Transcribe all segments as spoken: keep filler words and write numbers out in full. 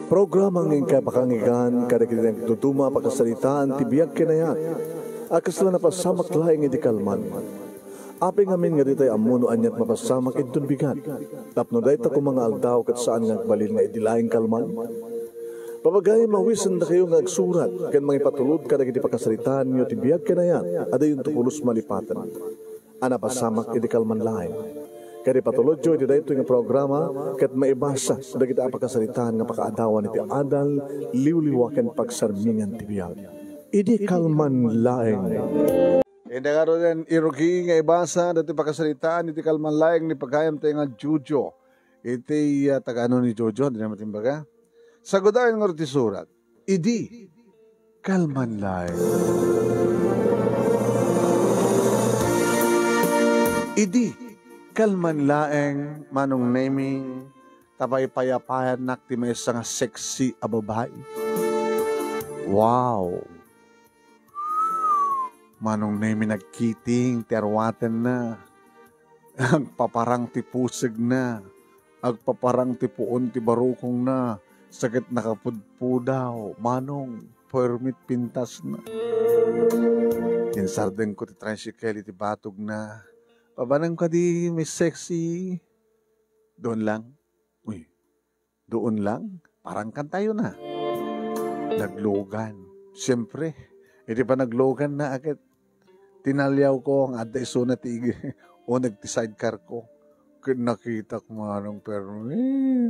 Programa nga inkay pakanggan kadagiti nagduduma a pakasaritaan ti biag ken ayat a kasla napasamak laeng idi kalman. Apay ngamin nga ditay ammo no aniat mapasamak inton bigat, tapno dayta koma nga aldaw ket saan nga agbalin nga idi laeng kalman? Pabagayam, awisendakayo nga agsurat ken mangipatulod kadagiti pakasaritaanyo ti biag ken ayat a dayonto pulos malipaten a napasamak idi kalman laeng. Ket ipatulodyo iti daytoy nga programa ket maibasa dagiti a pakasaritaan nga pakaadawan iti adal, liwliwa ken pagsarmingan ti biag. Idi kalman laeng. Indi ngaruden, irugi nga ibasa dagiti pakasaritaan iti kalman laeng ni pagayam tayo nga Jojo. Iti, ah, taga-ano ni Jojo, di na matimbaga. Sagudayen ngarud ti surat. Idi kalman laeng. Idi kalman laeng, Manong Neming, ta paypayapayannak ti maysa nga sexy a babai. Wow! Manong Neming, nagkiting ti arwatenna. Agpaparang ti pusegna. Agpaparang ti puon ti barukongna, sa ket nakapudpudaw, Manong, permit pintasna. Insardengko ti tricycle iti batogna. Pabanam kadi, Miss Sexy? Doon lang. Uy, doon lang? Parang kantayo na. Naglugan. Siyempre, iti panagluganna, ket tinaliawko nga adda isuna ti ig-, uneg ti sidecarko. Ket nakitak, Manong Permi.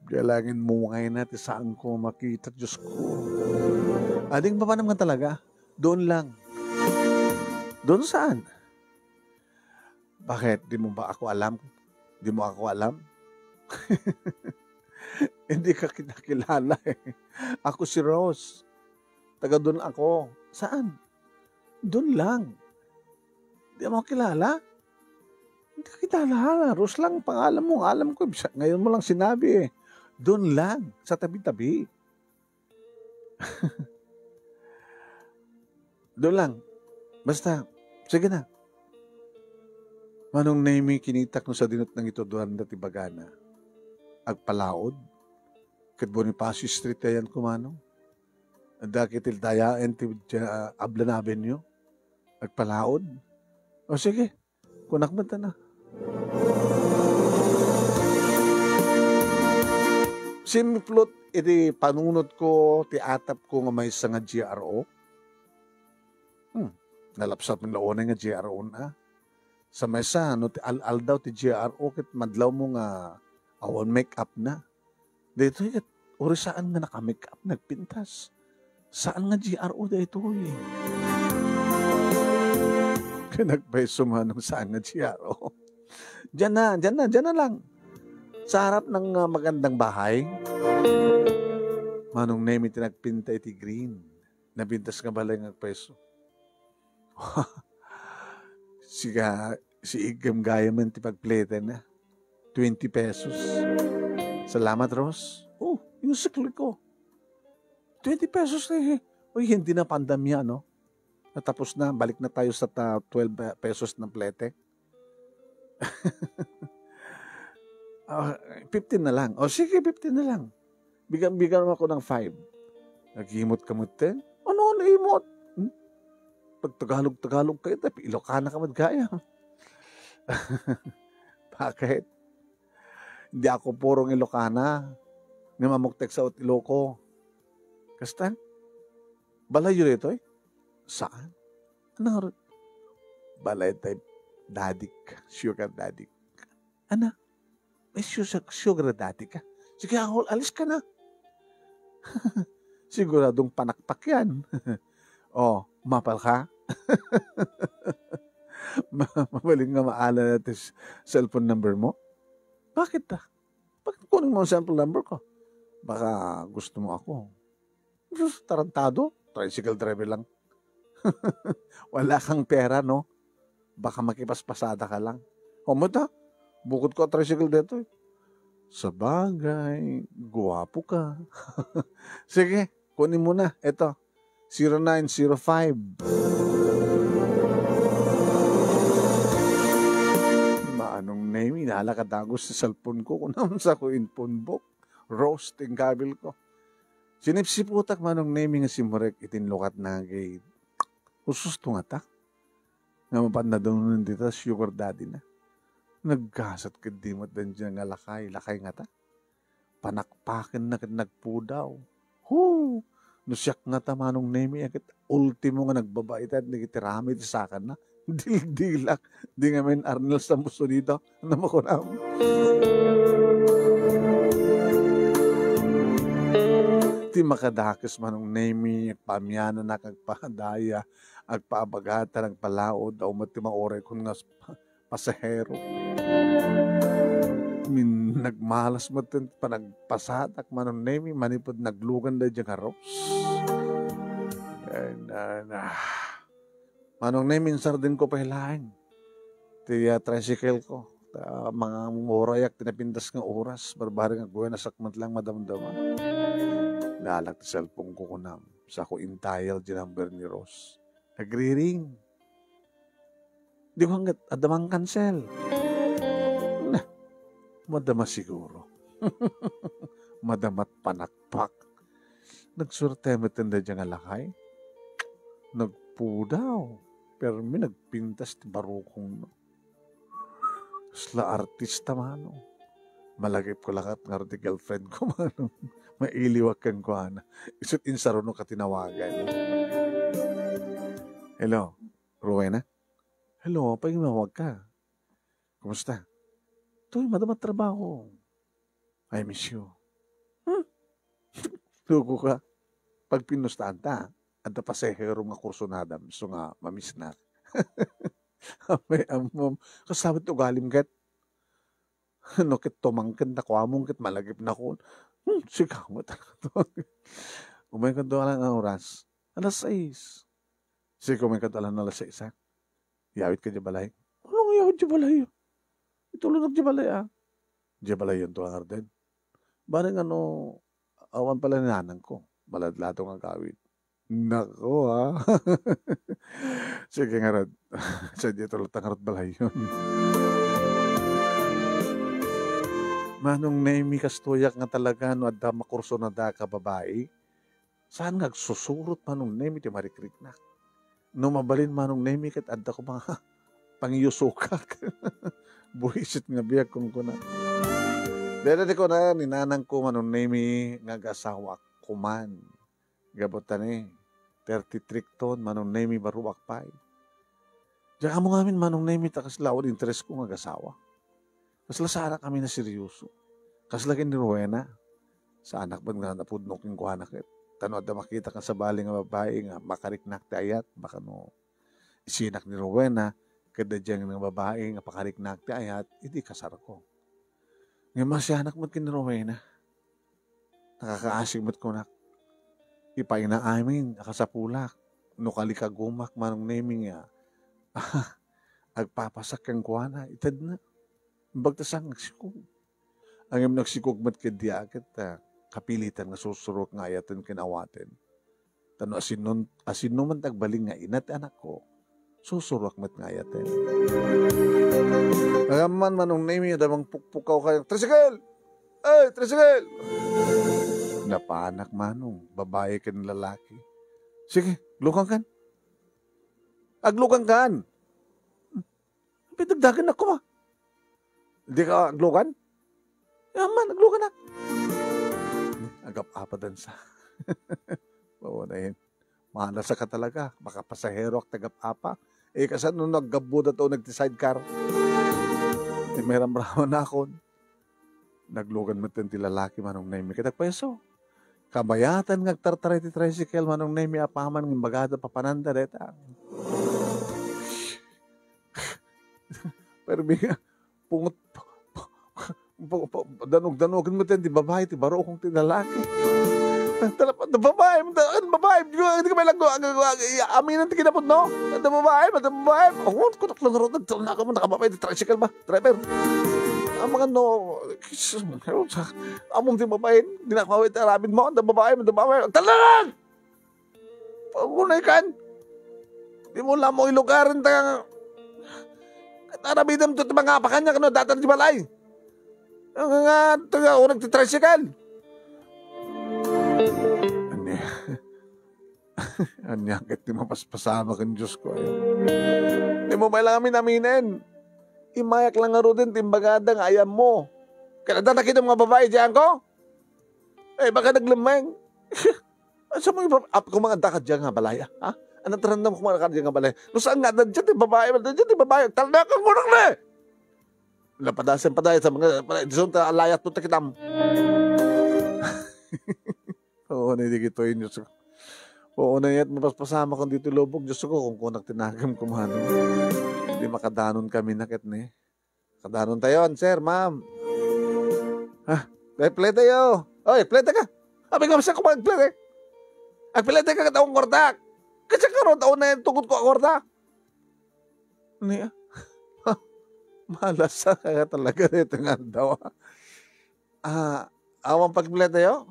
Diay langit mungayna ti saanko makita, Diosko. Ading papanam nga talaga? Doon lang. Doon saan? Bakit? Di mo ba ako alam? Di mo ako alam? Hindi ka kita kilala eh. Ako si Rose. Taga doon ako. Saan? Doon lang. Di mo kilala? Hindi ka kilala. Rose lang pangalan mo. Alam ko, bisa-, ngayon mo lang sinabi eh. Doon lang, sa tabi-tabi. Doon lang. Basta, sige na. Manong Nemy, kinitak no sadino ti nangitudoranda ti bagana. Agpalaod. Ket Bonifacio Street ayan kumano. Adda ket ti dayaen ti, ah, Ablan Avenue. Agpalaod. O sige, kunak met na. Simplot iti panunotko ti atapko nga maysa nga G R O. Hmm. Nalapsat met la unay nga G R O na. Sa maysa, no ti al-aldaw ti G R O ket madlawmo nga awan make-up na. Daytoy ket uray saan nga naka-make-up, nagpintas. Saan nga G R O daytoy. Ket nagpayso, Manong, saan nga G R O. Diyan na, diyan na, diyan na lang. Sa harap ng, ah, magandang bahay. Manong Nemy ti nagpinta iti green. Napintas nga balay nga agpayso. Siga, si Igem gayamen ti pagpletenna. Twenty pesos. Salamat, Rose. Oh, yung sukli ko. Twenty pesos na eh. Uy, hindi na pandemya, no? Natapos na, balik na tayo sa ta-, twelve pesos na plete. Ah, fifteen na lang. O sige, fifteen na lang. Bigyan, bigyan mo ako ng five. Naghimot ka mo, te? Ano, ano imot? Hmm? Pag Tagalog-Tagalog kayo, te, Ilocana ka man gaya. Bakit? Hindi ako purong Ilocana. Nga mamuktek sa Iloco. Kasta? Balay yun ito eh. Saan? Ano nga rin? Balay tayo, daddy ka, sugar daddy ka. Ana, may sugar, sugar daddy ka. Sige, Angkol, alis ka na. Siguradong panakpak yan. Oh, mapal ka? Ma-, mabalin nga maala na ti s-, cellphone number mo? Bakit ta? Bakit kunin mo ang cellphone number ko? Baka gusto mo ako. Sus, tarantado. Tricycle driver lang. Wala kang pera, no? Baka makipaspasada ka lang. O, mo ta? Bukod ko tricycle dito eh. Sabagay, guwapo ka. Sige, kunin mo na. Eto, zero nine zero five. Manong Nemy, nalakad agos sa cellphone ko. Kung naman sa ko in phone book. Rose ti inggabilko. Sinipsiputak Manong Nemi nga simrek iti inlukatna nga gate. Husto ngata. Nga mapan nadunon dita sugar daddy na. Naggasat ketdi met daydiay nga lakay, lakay ngata. Panakpakenna ket nagpudaw. Hu! No siak ngata Manong Nemi, ket ultimo nga nagbabaitan dagiti rami ti sakanna. Dildilak. Di ngamin Arnel Samsonito. Ano makunam? Ti makadakes Manong Nemi, agpaamiananak, agpadaya, agpaabagatan, agpalaod, a umet ti mauraykon nga pasahero. Min-, nagmalas met ti panagpasadak Manong Nemi manipud naglugan daydiay nga Rose. Ay, na, na. Manong Nemi, insardinko pay laeng ti, ah, tricycle ko. Ta, mangurayak ti napintas nga oras, barbareng agbuenasak met laeng madamdama. Naalak ti cellphone ko kunam. Sako intayal ti number ni Rose. Nagriring. Di ko hanggat adda mang cancel. Nah, madama siguro. Madamat panakpak. Nagsuerte met daydiay nga lakay. Nagpudaw. Permi nagpintas ti barukongna. Kasla artista Manong. Malagipko lakat ngarud ti girlfriend ko Manong. Mailiwak kenkuana. Isu't insarunok a tinawagan. Hello, Rowena? Hello, apay nga mawagka? Kumusta? Toy, madama trabaho. I miss you. Hmm? Luko ka. Pagpinustaan ta, adda pasahero nga kursunadam, so nga mamisnak. Amay, amam. Kasabot ugalim ket. No ket tumangken ta kuamong ket malagipnakon. Hmm, sika mo talaga. Umaykon to lang ang oras. Alas sais. Sige, umaykon to lang alas sais, ha? Yawit ka di balay? Anong yawit di balay? Itulonak di balay, ah. Di balay yun to, Arden. Bareng ano, awan pala ni nanang ko. Maladlato nga gawid. Nako, ah. Sige, ngarud. Sa di ito lang ngarud balay yun. Manong Nemi, kastoyak nga talaga no adda makursunada ka babai. Saan nga agsusurot Manong Nemi ti marikriknak? No mabalin Manong Nemi ket adda ko mga pangiyusukak. Buisit nga biag kunkuna. Dayta ti kuna ni nanang ko Manong Nemi nga agasawa kuman. Gapu ta ni, thirty-three ton Manong Nemi baruak pay. Diak ammo ngamin Manong Nemi ta kasla awan interes ko nga agasawa. Kasla saanak amin a seryoso. Kasla ken ni Rowena. Saanak met nga napudno kenkuana ket. Ta no adda makitak nga sabali nga babai nga makariknak ti ayat, baka no isinak ni Rowena, ket daydiay nga babai nga pakariknak ti ayat, idi kasarko. Ngem masianak met ken ni Rowena. Nakakaasig met kunak. Ipaina amin a kasapulak no kalikagumak Manong Nemi nga agpapasak kenkuana, itedna. Imbag ta saan nga agsikog. Ngem nagsikog met ket diak ket, ah, kapilitan nga sursurok nga ayaten ken awaten. Ta no asino, asino man ti agbalin nga ina ti anakko, susuroak met nga ayaten. Agamman Manong Nemi, adda mangpukpukaw kaniak, "Tricycle! Ay, tricycle!" Napanak Manong, babai ken lalaki. "Sige, aglukankan." "Aglukankan?" Pidagdagan na kuma. Di ka aglugan? Yaman, aglugan na. Agap-apa dansa. Oo na yun. Manasa ka talaga. Baka pasahero ak tagap-apa. Eh, kasano no naggabuda to nagti sidecar? Di may ramraman na akon. Naglugan met ti lalaki Manong Nemi. Kadagpayso. Kabayatan nga agtartaray ti tricycle Manong Nemi apaman nga imbagada papananda deta. Permi nga, pungot, pu-, pu-, danog-danogen met ti babai, ti barukong ti lalaki. Tara pa, babai, babai, di ka, di ka may laggo, ag-, ag-, ag-, aminan ti kinapudno. Babai, babai. Oh, kunak lang ron, nagtalna ka mo, nakababay, ti tricycle ba? Driver. Ang mga no, Jesus, among ti babai, di na kawit, arabid mo, ang babai, ang babai, talalan! Pagunay kan. Di mo lang mo ilugaran ta. Kat arabidam to ti mga apakan niya, kano datan ti balay. Nga, nga, taga, unag ti tricycle. Ania ket ti mapaspasamak ken Diosko, ay. Di mo pay lang amin-aminen. Immayak lang ngaruden ti imbagada nga ayanmo. Ket adda nakita nga babai diay ko? Eh, baka naglemmeng. Asa mo iba-, ap-, kung mga adda ka diyan nga balay, ha? Anong tarandam kung mga adda ka diyan nga balay? No saan nga adda diyan ti babai, adda diyan ti babai. Talaga kang kurang na eh. Lapadasan pa tayo sa mga, di sa ta alayat mo takitam. Oo, na, di kito yun, Diyos ko. Oo, na yat, mapaspasama kong dito lubog, Diyos ko, kung kunak tinagam kumano. Hindi makadanon kami na ket ni. Kadanon tayo, sir, ma'am. Ha? Dahil play tayo. Oy, play ka. Abi nga, siya ko magplay eh. Agplay ka, katawang kwarta. Kasi karon, taon na yung tugot ko ang kwarta. Niya. Malasa kaya talaga dito nga daw. Ah, awan pagplay tayo?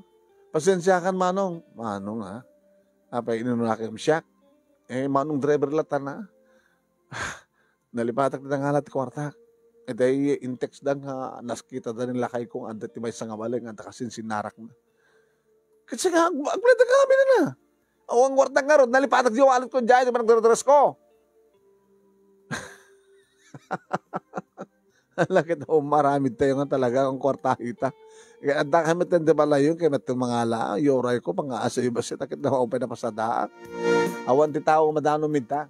Pasensya kan, Manong. Manong, ha? Apay, inunakam siya. Eh, Manong driver latan, ha? Nalipatak ti nangala ti kuarta. Iti in-text da nga naskita da ni lakay ko nga adda ti maysa nga bale nga adda kasinsinnarak na. Kasi nga, ag-, agpleta nga kami na na. Awan kuarta nga rod, nalipatak di wallet ko dyan, di ba nagdaradrass ko? Lakit na umaramid tayo nga talaga ang kuarta hita. Kaya adda kami tende balayon, kaya met mangala, yoray ko, pang-aasa yung basit, akit na maupay na pasadaak. Awan ti tao madano minta.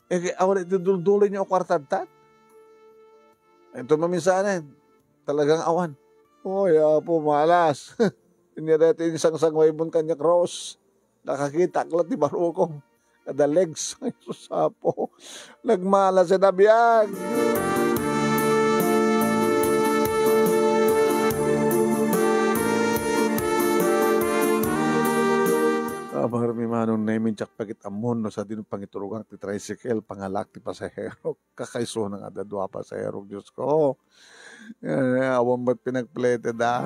Eh, awan iti dulduloy niya o kwartadta. Ito maminsanan. Talagang awan. Oy, Apo, malas. Inya dati yung sangsangwaybon kanya cross. Nakakita ko lang ti barukong. Kada legs. Ay, sus, Apo. Nagmalas sa nabiyag. Amarmi manong naimintiak pagit ammon no sa din pangiturugang ti tricycle, pangalak ti pasahero. Kakaisuna nga adda dua a pasahero, Diyos ko. Eh, awan met pinagplete da.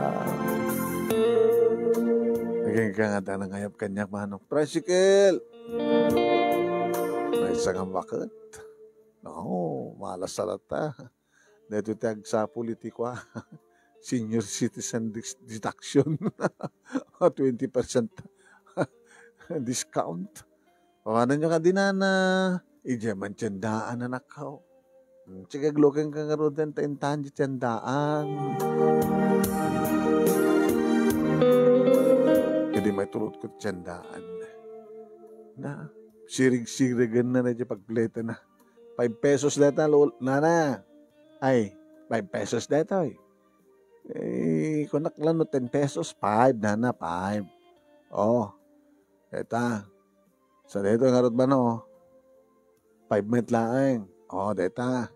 Naging ka nga adda nangayab kaniak, manong. Tricycle! Maysa nga baket. No, malas sa lata. Dito ti agsapul iti kua. Senior citizen dis-, deduction. Twenty percent discount. Pawanan nyo ka dinana. Ije man tiendaan, anak ko. Hmm, sige, agluken ka nga ruden, ta intan di tiendaan. Kadi may tulot ko tiendaan. Na, sirig-sirigan na na di pagpleta na. Five pesos deta, lo-, nana. Ay, five pesos deta, eh. Eh, kunak lang no ten pesos, five, nana, five. Oh, deta. Sa daytoy ngarud ba, no? Five met laeng. Oh, deta.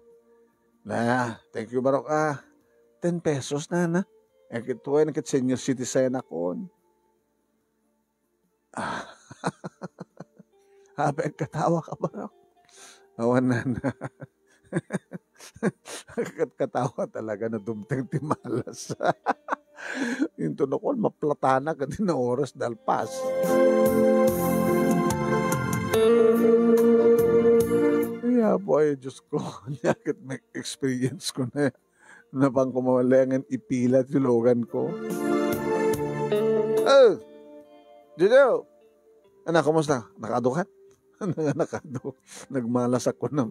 Na, thank you, barok, ah. Ten pesos na, na. Eh, kituwa na kit senior citizen akon. Ah. Habi, katawa ka, barok. Awan na, na. Kat-, katawa talaga no dumteng ti malas. Into na kon, maplatanak iti na oras dalpas. Ay, Apo, ay, Diyos ko, yakit may experience ko na. Napan ko mawalengan ipila ti lugan ko. Oh! Jojo! Anak, kumusta? Nakadukat? Nangana kado. Nagmalas ako na.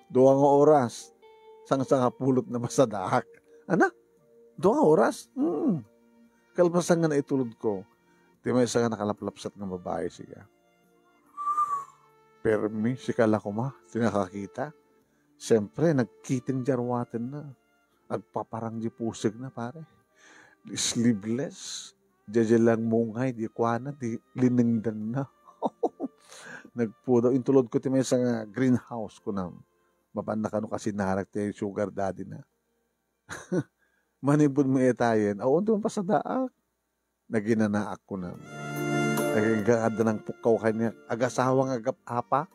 Dua nga oras. Sangsangapulot na masadaak. Ana? Dua nga oras? Hmm. Kalpasan nga naitulod ko. Ti maysa nga nakalaplapsat nga babae, siya. Permi, sika la koma, ti nakakita. Siyempre, nagkiting di arwaten na. Agpaparang di pusig na, pare. Sleeveless. Diay lang mungay, di kuana, di linengdan na. Nagpudaw. Intulod ko ti maysa nga greenhouse, kunam. Mapan na kano kasi narak ti sugar daddy na. Manipud mo etayen, awan ti mapasadaak. Naginanaak, kunam. Nagingga adda nang pukkaw kaniak, agasawa nga agap-apa.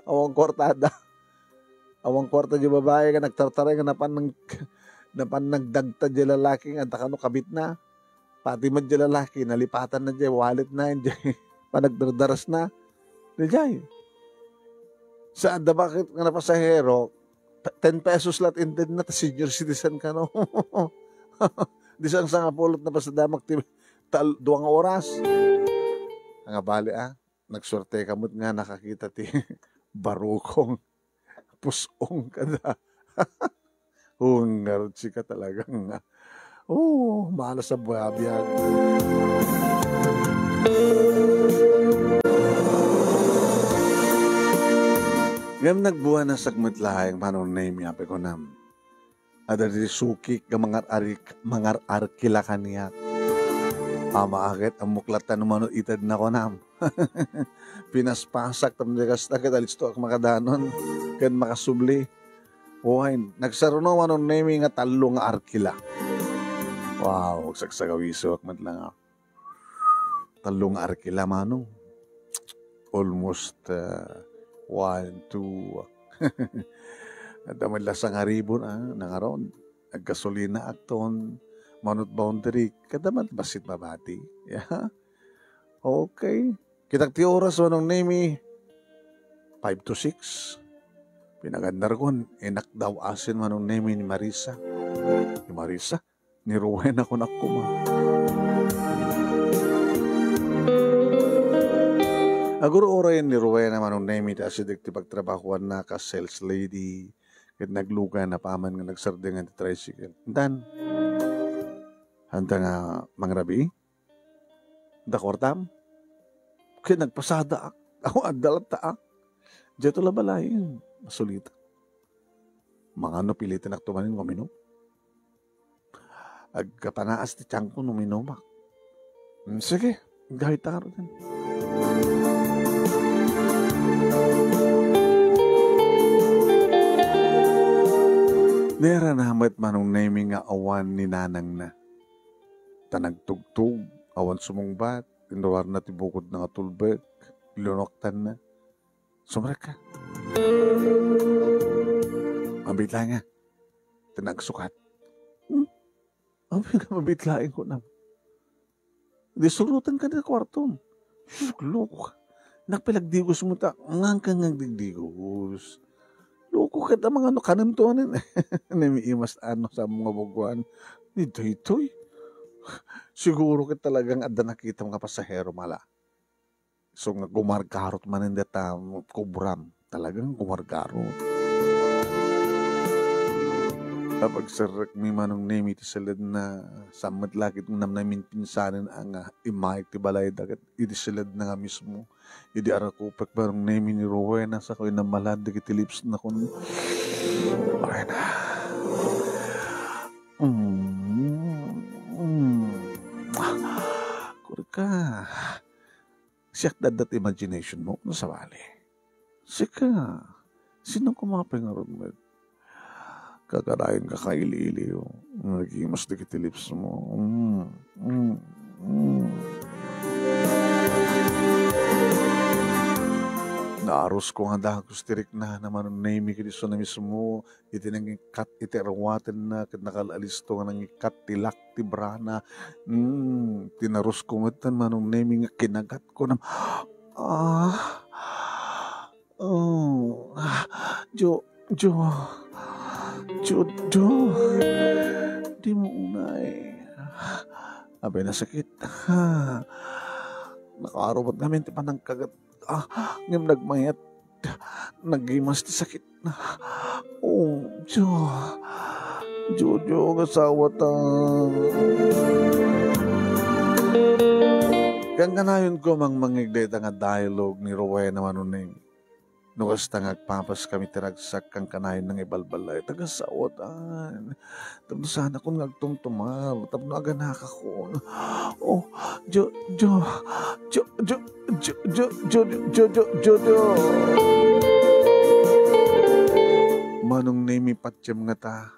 Awan kuartada. Awan kuarta di babae nga nagtartaray nga napan nang, napan nagdagta di lalaki nga adda kano kabit na. Pati met di lalaki, nalipatan na di wallet na, di panagdardaras na. Di jay. Sa adda bakit nga napasahero, pe-, ten pesos lat inted na, ta senior citizen ka, no? Di sang sangapulot na pasadamak ti tal-, duwang oras. Nga bali, ah, nagsuerteka met nga nakakita ti barukong, pus-ong kada. Ngarud, sika talaga nga, oh, malas a biabiag. Ngem nagbuanasak met laeng, Manong Nemi, apay kunam. Adda ditoy sukik nga mangar-arik-, mangar-arkila kaniak. Ama, aket, ammok latta no mano itedna, kunam. Pinaspasak tapno kasta ket alisto ak makadanon ken makasubli. Wen, nagsaruno, Manong Nemi, nga tallo nga arkila. Wow, agsagsagawisoak met la nga. Tallo nga arkila, Manong. Almost, uh, one, two, adda met la sangaribon, ah, nangaron. Naggasolina akton, manut boundary, kada man bassit mabati. Yeah. Okay. Kitak ti oras, Manong Nemi, five to six. Pinagandarkon, inakdaw asin, Manong Nemi, ni Marisa. Ni Marisa, ni Rowena kunak koma. Agur-urayen ni Rowena, Manong Nemi, ti asideg ti pagtrabahoanna kas sales lady, ket naglugayna paman nga nagsardeng ti tricycle. Intan, hanta nga mangrabii? Da kuartam? Ket nagpasadaak. Aw, adda latta, ah. Diay to la balay, masulita. Mangano pilitenak to manen nga uminum? Agkapanaas ti tiangko no minumak. Mm, sige, gayta ngaruden. Nairana met Manong Nemi nga awan ni nanangna. Ta nagtugtog, awan sumungbat, inruarna ti bukodna nga tulbek, linunoktanna. Sumrekka. Mabiit laeng nga, ti nagsukat. Hmm? Awan nga mabiit laeng kunam. Di suroten ka di kuartom. Sus, loko ka. Nakpilagdigos mo ta, nganka nga agdigdigos. Loko ket a mangano kanem to anen. Nemiimas ano sa mga buguan. Ni daytoy. Siguro ket talagang adda nakita nga pasahero mala. So nga gumargarot manen data kubram. Talagang gumargarot. Apagserrekmi Manong Nemi ti seledna, saan met la ket namnamin pinsanen a nga immayeg ti balayda ket idi seledna nga mismo. Idi arakupek Manong Nemi ni Rowena, sako inammalan dagiti lips na kun, Rowena. Mm, mm. Kurika. Siak daddat imagination mo, no sabali. Sika, sino kumapay nga run met? Kakarayan ka kaili-iliw. Nagimas dagiti lips mo. Mm, mm, mm. Naarus ko nga dagus ti riknana Manong Nemi ket isu na mismo iti nangikkat iti arwatenna ket nakal-alisto nga nangikkat ti lak ti brana. Mm, tinarus ko metten Manong Nemi nga kinagat ko na, ah, oh, ah, Jo, Jo, Jo, Jo, di mo unay. Abay, nasakit. Ha. Nakaarumot ngamin ti panangkagat. Ah, ngem nagmayat. Nagimas ti sakit. Oh, Jo. Jojo, kasawatan. Kankanayon ko mangmangig dayta nga dialogue ni Rowena Manong Nemi. No kasta nga agpapas kami ti ragsak, kankanayon nga ibalballay, tagasawatan. Tapno saan a kun nga agtumtumar, tapno aganakakon. Oh, Jo, Jo, Jo, Jo, Jo, Jo, Jo, Jo, Jo, Jo, Jo. Manong Nemi, patiem ngata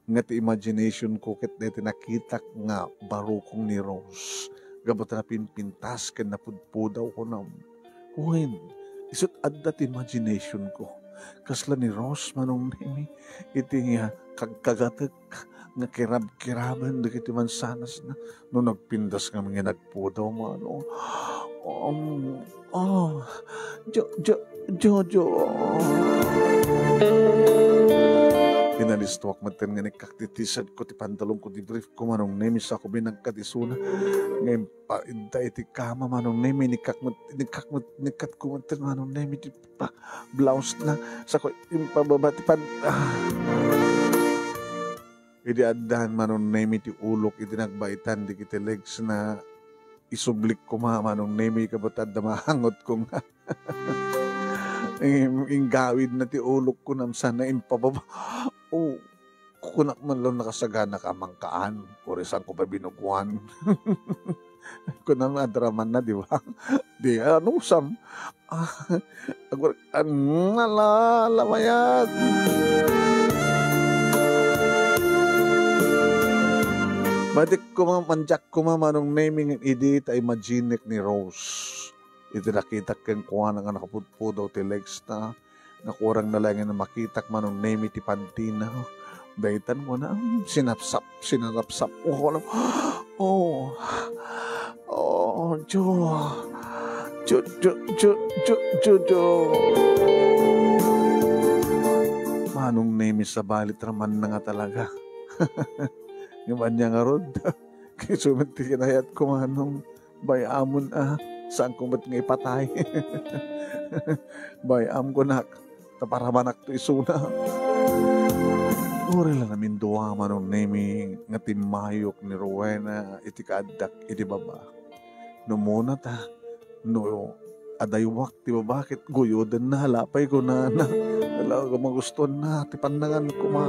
nga ti imagination ko ket dayta nakitak nga barukong ni Rose, gapu ta napimpintas ken napudpudaw, kunam. Wen, isut adda ti imagination ko. Kasla ni Rose, Manong Nemi, iti nga kagkagatek nga kirabkiraben dagiti mansanasna no nagpintas nga manginagpudaw, mano. Um, oh, Jo, Jo, Jojo. Inalistoak metten nga inikkak ti t-shirt ko, ti pantalon ko, ti brief ko, Manong Nemi, sako binangkad isuna. Ngem pa, idda iti kama, Manong Nemi, inikkak met, inikkak met, inikkatko metten, Manong Nemi, ti pa, blouse na. Sako impababa ti pan-, ah. Idi addan, Manong Nemi, ti ulok iti nagbaitan dagiti legs na, isublik koma, Manong Nemi, kabata adda maangotko nga. Ing-, inggawid na ti ulok ko, namsana impababa. Oh, kunak man lang nakasagana ka mangkaan, uri saan ko pa binuguan. Kunam, adraman na, di ba? Di, ano, sam-, ah, agur-, an-, ala, lamayat. Matik ko ma-, manjak ko ma, Manong Nemi, ngem idi ta imaginek ni Rose. Iti nakitak kenkuana nga nakapudpudaw ti legs na, nakurang na laeng nga makitak, Manong Nemi, ti pantina. Daytan ko na, mm, sinapsap, sinarapsap. Oh, alam, oh, oh, Jo. Jo, Jo, Jo, Jo, Jo, Jo. Manong Nemi, sabali, raman na nga talaga. Ngem ania ngarud? Kay sumet ti kinayat ko, Manong. Bay-amon a, saanko met nga ipatay. Bay-am, kunak, ta paramanak to isuna. Uray la namindua, Manong Nemi, nga timmayok ni Rowena iti kaaddak iti baba. No muna ta, no adaywak ti baba ket guyodenna, lapay kunana. Talaga magustuanna ti pannangan koma.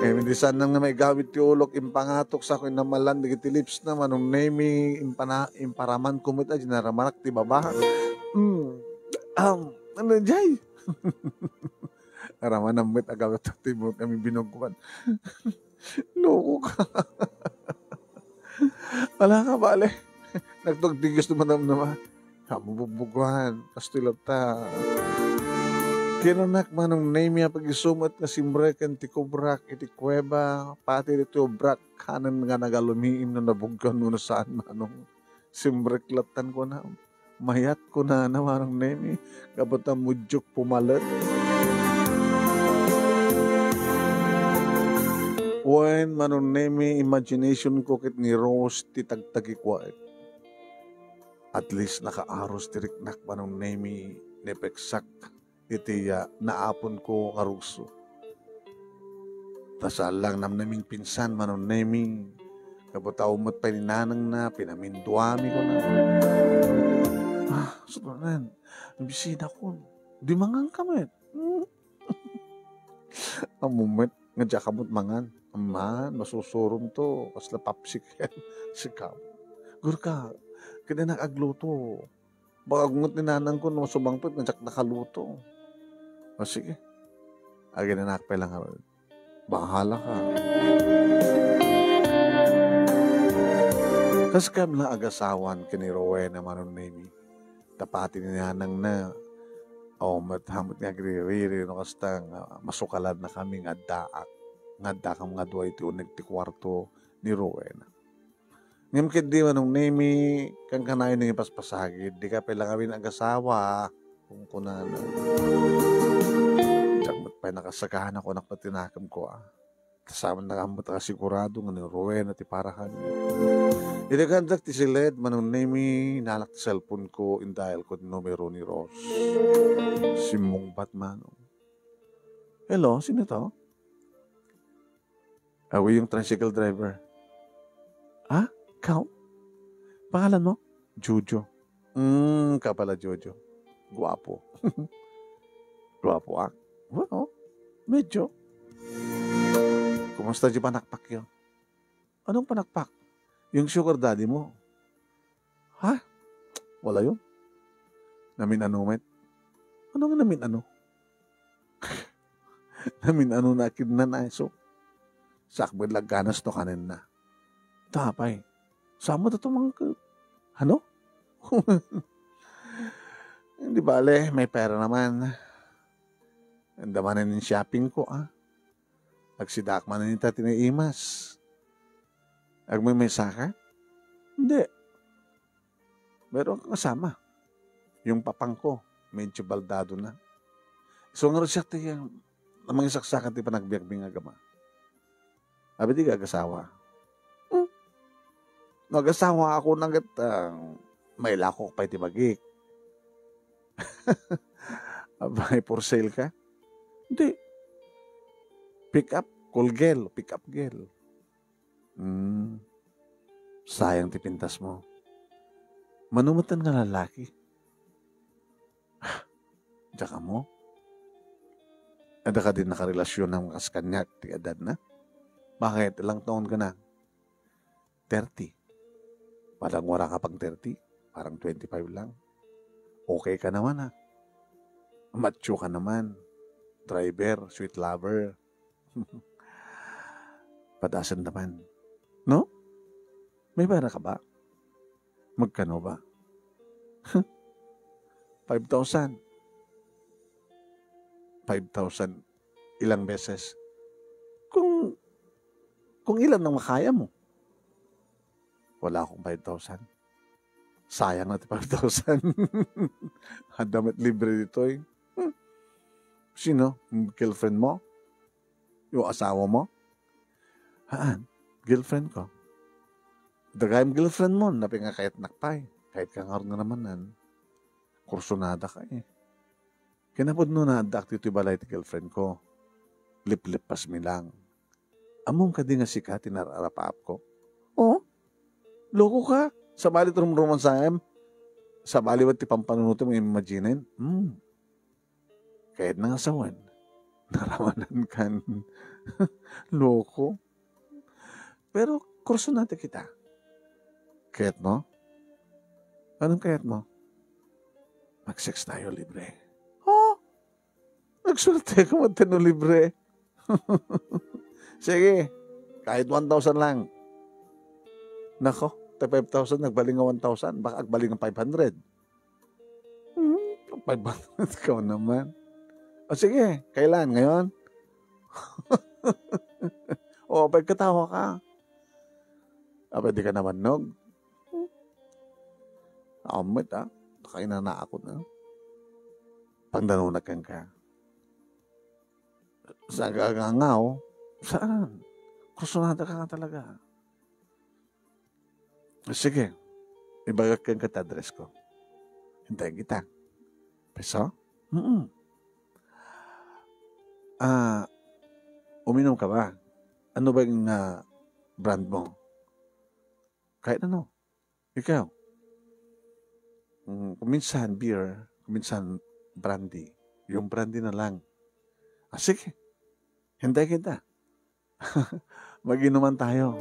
Eh, indi saan nga maigawid ti ulok, impangatok sako, inamalan dagiti lips na, Manong Nemi, impana-, imparaman ko met a dinaramanak ti baba. Mm. Um, ano, jay? Araman met agawid ti mo kami binuguan. Loko ka. Ala ka, bale. Nagtugtigas ti manamnama. Kamu bubbugan, kastoy latta. Kinanak, Manong Nemi, a pag-isu met nga simreken ti kubrak iti kuweba, pati ditoy ubrak kanen nga nagalumiim no nabuggan wenno saan, Manong. Simrek lattan, kuna. Mayat, kunana, Manong Nemi, gapu ta mudyok pumalet. Wen, Manong Nemi, imagination ko ket ni Rose ti tagtagikuaek. At least, nakaaros ti riknak, Manong Nemi, nepeksak iti, ah, naaponko nga rugso. Ta saan lang namnaming pinsan, Manong Nemi, gapu ta ummet pay ni nanangna, pinaminduami, kuna. Ah, sudanen, bisinakon. Di mangan ka met. Hmm. Ammo met, nga diak ammo mangan. Amman, masusurom to, kasla popsicle. Sika. Gurka, kinanak agluto. Baka gunget ni nanang ko no masubangpet nga diak nakaluto. O, sige. Aginanak pay lang, bahala ka. Kas kam la agasawan ken ni Rowena, Manong Nemi. Ta pati ni nanang na, o, met-, met nga agririri, no, kasta nga masukalan na kami nga addaak. Nga addakam nga dua iti uneg ti kuarto ni Rowena. Ngem ketdi, Manong Nemi, kankanayon nga ipaspasagid, dika pay la ngamin agasawa, kunkunana. Diak met pay nakasagana, kunak met ti nakemko, a. Kasano nga ammo ta kasigurado nga ni Rowena ti parakan. Iti kaandak ti siled, Manong Nemi, inalak ti cellphone ko, indial ko ti numero ni Rose. Simmungbat, Manong. Hello, sino to? Ako yung tricycle driver. Ah, ikaw? Pangalan mo? Jojo. Hmm, ka pala, Jojo. Guwapo. Guwapo, ah. Well, medyo. Kumusta di panakpak yun? Anong panakpak? Yung sugar daddy mo? Ha? Wala yun. Namin ano, met? Ano nga namin ano? Namin ano na kidnan ay so. Sakbay laganas to kanen na. Tapay. Sama to tumangkad. Ano? Hindi bale, may pera naman. Ang damanan yung shopping ko, ah. Nagsidaak man ita tinaimas. Agmay may saka? Hindi. Meron kang kasama. Yung papang ko, medyo baldado na. So, nga siya ti, um, ta mangisaksakat ti panagbiagmi nga agama. Abi ti agasawa. Hmm? No agasawa ako na ket, ah, mailako pay ti bagik. Abay, for sale ka? Hindi. Pick up, call girl, pick up girl. Hmm. Sayang ti pintas mo. Mano met nga lalaki? Diak ammo? Adda kadi nakarelasionam kas kaniak ti edadna? Bakit? Ilang taon ka na? Thirty. Parang wala ka pang thirty. Parang twenty-five lang. Okay ka naman, ah. Macho ka naman. Driver, sweet lover. Padasan naman. No? May pera ka ba? Magkano ba? Five thousand. Five thousand ilang beses? Kung, kung ilan ang makaya mo. Wala akong five thousand. Sayang na ti five thousand. Adda met libre ditoy. Hmm. Sino? Girlfriend mo? Yung asawa mo? Haan, girlfriend ko. Dagayam girlfriend mo, napay nga kayatnak pay. Kayat ka ngarud nga naman nan. Kursunada ka eh. Kinapudno na addaak ditoy balay ti girlfriend ko. Liplippas mi lang. Ammom kadi nga sika ti nararapaap ko? Oh? Loko ka? Sabali ti rumrumansaem? Sabali met ti pampanunotem nga imaginen? Hmm. Kayat na nga sawen. Naramanan kan. Loko. Pero kursunada kita. Kayat mo? Anong kayat mo? Mag-sex tayo libre. Oh? Nagswerte ka man no libre. Sige, kahit one thousand lang. Nako, ta five thousand, nagbaling nga one thousand, baka agbaling nga five hundred. Hmm, five hundred ka naman. O sige, kailan? Ngayon? O, pagkatawa ka. Ah, pwede ka naman, nog? Hmm. Amit, ah. Nakainana ako na. Pangdanunak ka. Sa gagangaw, saan? Kursunada ka nga talaga. Sige, ibagak kenka ti address ko. Hintayen kita. Peso? Mm. Ah, uminom ka ba? Ano ba yung, ah, brand mo? Kahit ano. Ikaw? Mm, kuminsan beer, kuminsan brandy. Yung brandy na lang. Ah, sige. Hintay kita. Mag-inuman tayo.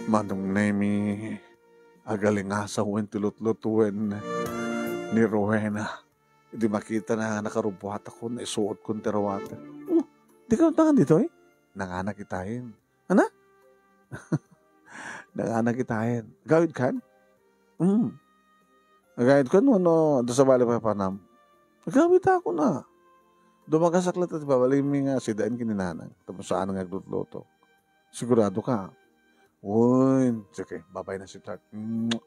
Manong Nemi, agalingasaw wen ti lutlutoen ni Rowena. Idi makita na nga nakarubuatakon, naisuotkon ti ruata. Oh, di ka tangan ditoy? Nanganak itayen. Ana? Nanganak itayen. Agawid kan? Mm. Agawid kan, no, no, do sa bali pa panam. Agawid ako na. Dumagasaklat at babali mi nga sidain kininanang. Tapos saan nga aglutluto. Sigurado ka? Uy, sige, babay na si Tart. Mwah.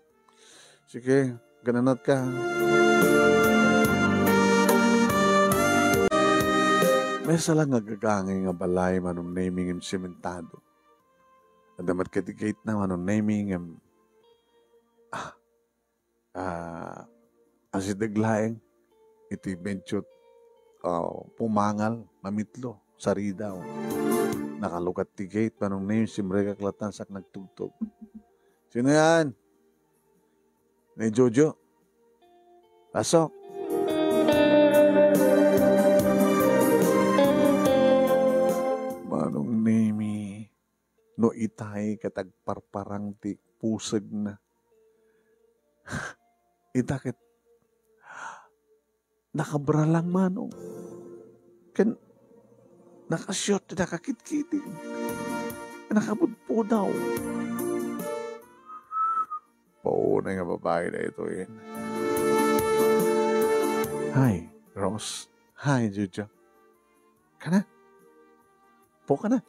Sige, gananat ka. May sala nga gagangay nga balay, Manong Nemi, ngem sementado. Adda met kadi gate na, Manong Nemi, ngem, ah, ah, asideg laeng iti medyo, ah, pumangal, mamitlo, saridaw. Nakalukat ti gate, Manong Nemi, simrekak latan sak nagtugtog. Sino yan? Ni Jojo. Pasok. Manong Nemi, no itay ket agparparang ti pusegna. Ita ket nakabralang, Manong. Ken nakasiot ti nakakitkiting. Nakapudpudaw. Paunay nga babae daytoyen. Hi, Rose. Hi, Jojo. Kana? Pukana?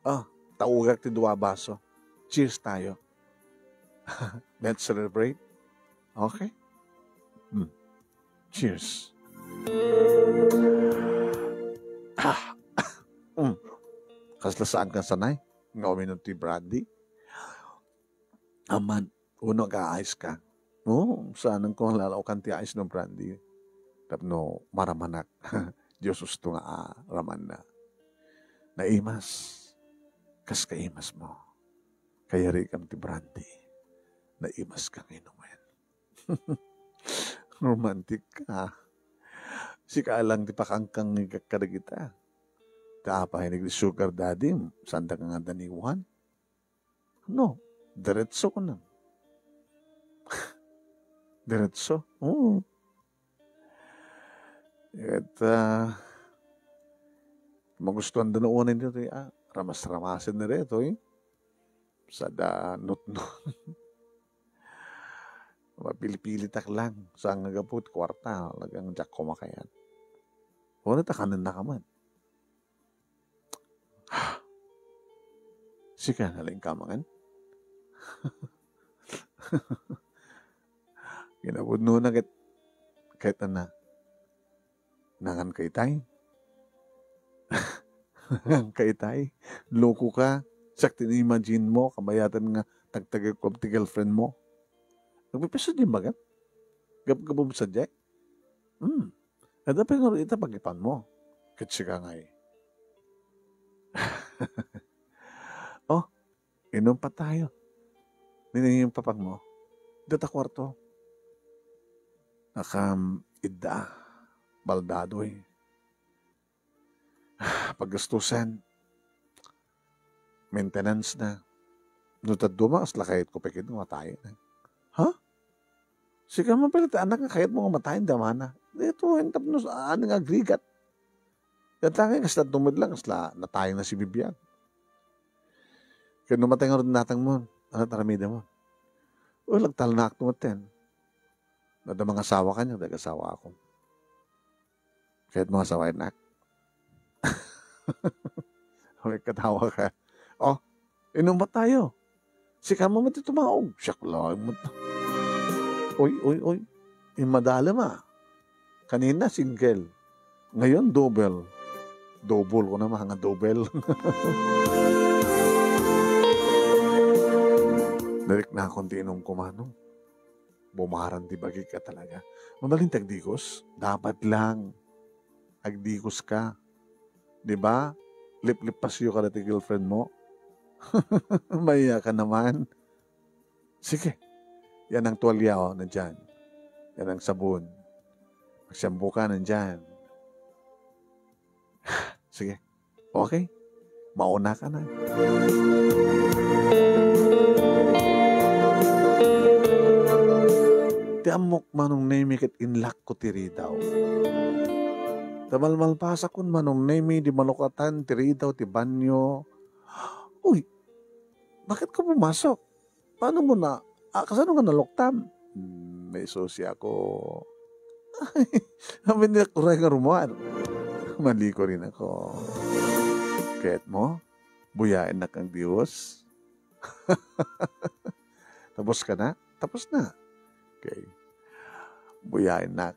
Ah, Taugak ti dua baso. Cheers tayo. Let's celebrate. Okay? Hmm. Cheers. Ah. Mm. Kasla saan ka sanay nga uminom ti brandy? Aman, uno aga-ice ka. Oo, saan ko lalaokan ti ice no brandy. Tapno maramanak. Dios usto nga aramanna. Naimas. Kas kaimas mo. Kayarikam ti brandy. Naimas kang inumen. Romantic ka. Sika lang ti pakangkangigak kadagita. Ta apay ni sugar daddy, saan da nga daniwan? No, diretso ko na. Diretso? Oo. Ket, ah, magustuhan da no unan dito, ah, ramas-ramasen na reto, eh. Sada nutnot. Mapilipilitak lang. Sa nga gaput, kwarta, talagang diak kumakayat. Wala ta kanan nakaman. Sika, nalingkamangan? Kinapudno na ket, ket ana, nangan ka itay? Nangan ka itay? Loko ka? Siak ti imagine mo, kabayatan nga tagtagekko ti girlfriend mo. Nagpipiso di magan? Gapgapum sa Jack? Hmm. Ada pa nga ita pagipan mo. Ket sika ngay. Oh, inumpa tayo. Nini yung papang mo? Data kwarto. Nakam idda. Baldadoy. Paggastusan. Maintenance na. No taduma, kasla kayat ko pekit nga matayen. Ha? Sika man pala ti anak nga kayat mo nga matayen, damana. Dito, intap no, saan nga agrigat. Yan tangay, kasla tumid lang, kasla natayen na si Bibiag. Kaya no matay nga ron natang mo, ano taramida mo? O, lagtalnak to maten. Nada mga asawa ka niya, nag-asawa ako. Kahit mga asawa, nak. May katawa ka. Oh, inumpa tayo. Sika mo mati tumaog. Siak lang mo. Oy, oy, oy. Imadala ma. Kanina, single. Ngayon, double. Double ko na, mga double. Direk na akong ti inom ko, manong. Bumaran ti bagik ka talaga. Mabalin ti agdikos? Dapat lang. Agdikos ka. Di ba? Liplipasyo ka dati girlfriend mo. Maya ka naman. Sige. Yan ang tuwalya, oh, nandyan. Yan ang sabon. Magsiyambo ka, nandyan. Sige. Okay. Mauna ka na. Ti ammok, Manong Nemi, ket inlak ko ti ridaw. Ta malmalpasakon, Manong Nemi, di malukatan ti ridaw ti banyo. Uy, bakit ka pumasok? Paano mo na, ah, kasano nga naluktam? Hmm, may susi ako. Amin ni kuray nga rumuan. Maliko rin ako. Kahit mo, buyain na kang Diyos. Tapos ka na? Tapos na. Okay. Buyain na.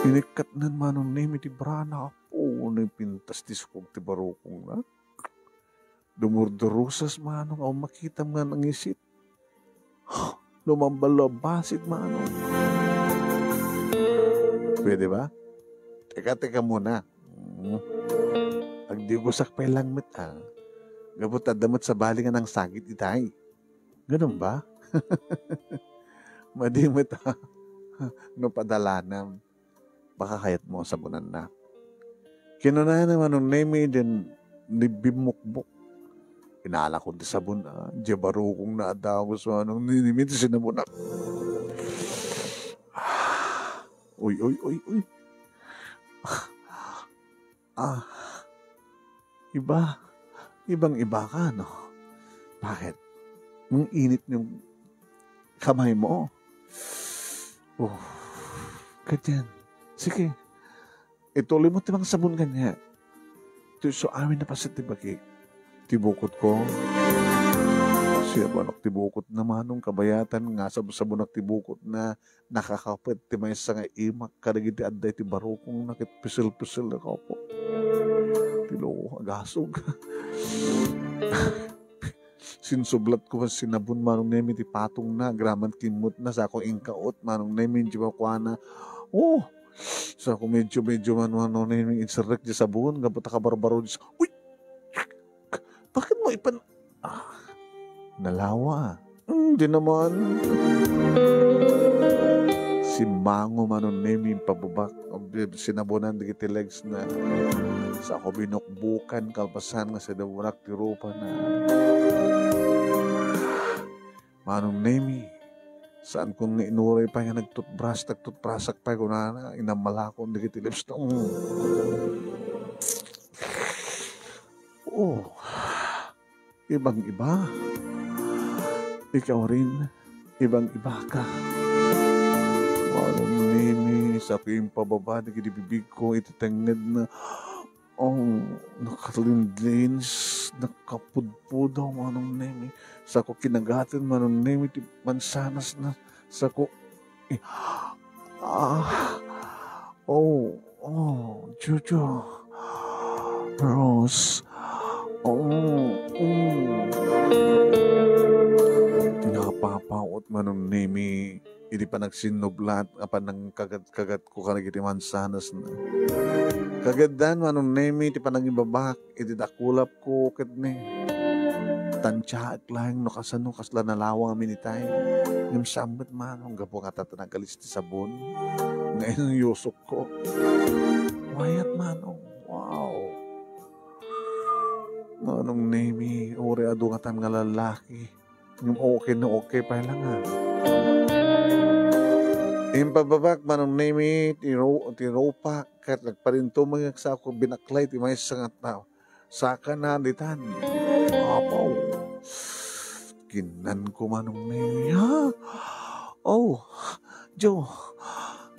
Inikkat nan Manong Nemi ti brana. Apo, ni pintas ti sukog ti barukong na. Dumurdurusas, Manong, aw makitam nga nangisit. Lumambal-lambasit, Manong. Pwede ba? Teka, teka muna. Hmm. Agdigosak pay lang met, ah. Gapu ta adda met sabali nga nangsagit itay. Ganun ba? Madi met, ah. No padalanam. Baka kayat mo sabunan na. Kinunana Manong Nemi din ni bimukbok. Inala ko ti sabon, ah. Di barukong na adagos Manong Nemi ti sinabunak. Uy, uy, uy, uy. Ah, iba. Ibang-iba ka, no? Bakit? Ang init yung kamay mo. Oh, ganyan. Sige. Ituloy mo timang sabon kanya. Ti isu amin a paset ti bagik. Ti bukotko. Sinabunak ti bukotna, Manong, kabayatan nga sabsabonak ti bukotna, nakakapet ti maysa nga imak kadagiti adda iti barukongna ket pisil-pisil nga kapo. Ti loko, agasog. Sinsublatko met sinabon, Manong Nemi, ti patongna, agraman kimmotna, sako inkaot, Manong Nemi, idiay makuana. Oh, sako medyo, medyo, Manong Nemi, inserrek ti sabon, gapu ta kabarbaro, Diyos. Uy! Bakit mo ipan-, ah, nalawa. Hmm, di naman. Simmango, Manong Nemi, pababak, sinabonan dagiti legs na. Sako binukbukan, kalpasan nga sinabonak ti rupana. Manong Nemi, saankon nga inuray pay nga nagtutbras, nagtutbrasak pay, kunana, inammalakon dagiti lips na. Mm. Oh, ibang-iba. Ikaw rin, ibang-iba ka. Manong Nemi, sako impababa dagiti bibigko iti tengngedna. Oh, nakalinlinis, nakapudpudaw, Manong Nemi. Sako kinagaten, Manong Nemi, ti mansanasna. Sako, eh, ah, oh, oh, Jojo. Rose. Oh, mm. Napapaot, Manong Nemi. Idi panagsinnublat a panangkagat-kagatko kadagiti mansanasna. Kagaddan, Manong Nemi, ti panangibabak iti dakulapko ket ni tantiaek laeng no kasano kasla nalawa ngamin itay. Ngem saan met, Manong, gapu nga ta nagalis ti sabon nga inuyusokko. Wayat, Manong. Wow. Manong Nemi, uray adu ngatan nga lalaki. Ngem okay no okay pay la nga. Impababak, Manong Nemi, ti ru-, ti rupak, ket nagparintumeng sako binaklay ti maysa nga tao. Saka na ditan. Apaw. Kinnanko, Manong Nemi, ha? Oh, Jo,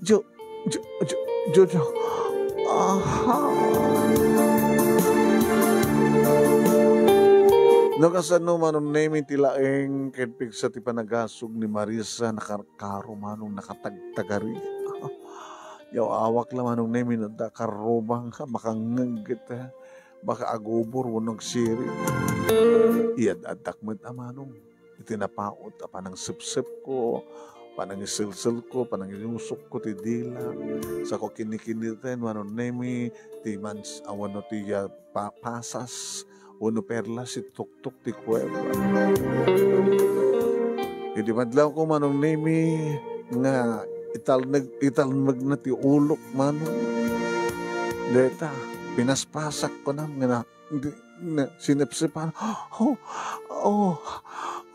Jo, Jo, Jo, Jo, Jo. Aha. No kasano, Manong Nemi, ti laeng ket pigsa ti panagasog ni Marisa, nakarkaro, Manong, nakatagtagari. Yaw, awak la, Manong Nemi, no adda karrubang, makangngeg ket, eh, baka agubor wenno agsirib. Iyad-addak met a, Manong. Iti napaut a panangsepsepko, panangiselselko, panangiyusokko ti dila. Sako kinikiniten, Manong Nemi, ti mans-, a, wenno ti, ah, pa-, pasas, wenno perlas, ti tuktok ti kuweba. Idi madlawko, Manong Nemi, nga italneg-, italnegna ti ulok, Manong. Deta, pinaspasak ko na, nga na, Di, ne, sinepsepan. Oh, oh,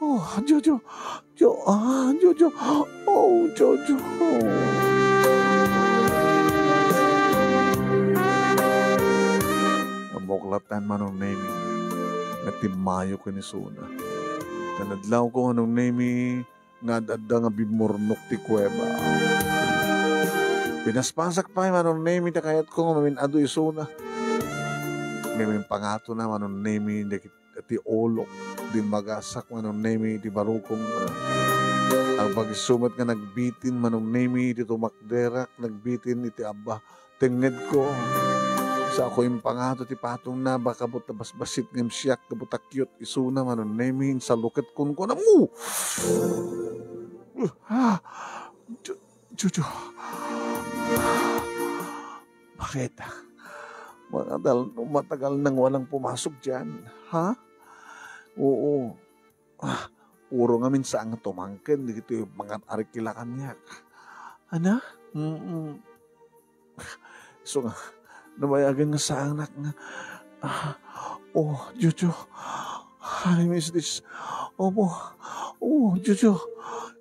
oh, Jojo. Jo, ah, Jojo. Oh, Jojo. Namuklatan, Manong Nemi. Nga timmayo ken isuna. Kanadlaw ko, Manong Nemi, nga ad-adda nga bimmurnok ti kuweba. Pinaspasak pay, Manong Nemi, ti kayatko nga mamin-adu isuna. Ngem impangatona, Manong Nemi, dagiti ulok. Dimmagasak, Manong Nemi, iti barukong. Agpagiso met nga nagbitin, Manong Nemi, iti tumakderak, nagbitin iti abba. Tengngedko. Sako impangato ti patongna, baka buta basbasit ngem siak, buta cute isuna, Manong Nemi, insaluket kunkunam. Ah! Jo-, Jojo. Bakit? Matagal, matagal nang walang pumasok diyan, ha? Oo. Ah, puro ngamin saan nga tumangken dagitoy mga arikila kaniak. Ana? Mm-mm. Isu nga, nabayagen nga saanak nga, ah, oh, Jojo, I miss this. Opo. Oh, Jojo,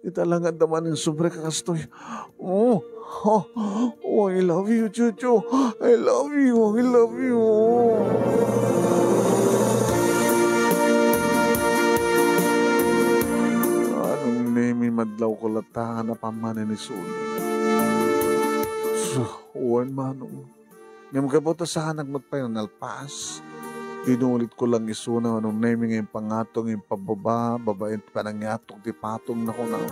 ita la nga adda manen sobre ka kastoy. Oh, oh, oh, I love you, Jojo. I love you, I love you. Manong Nemi, madlawko latta, napaman ni Suli. Sus, wen, Manong. Ngem gapu ta saanak met pay nga nalpas, inulitko lang isuna, Manong Nemi, nga impangato nga impababa, babaen ti panangiatok ti patongna, kunam.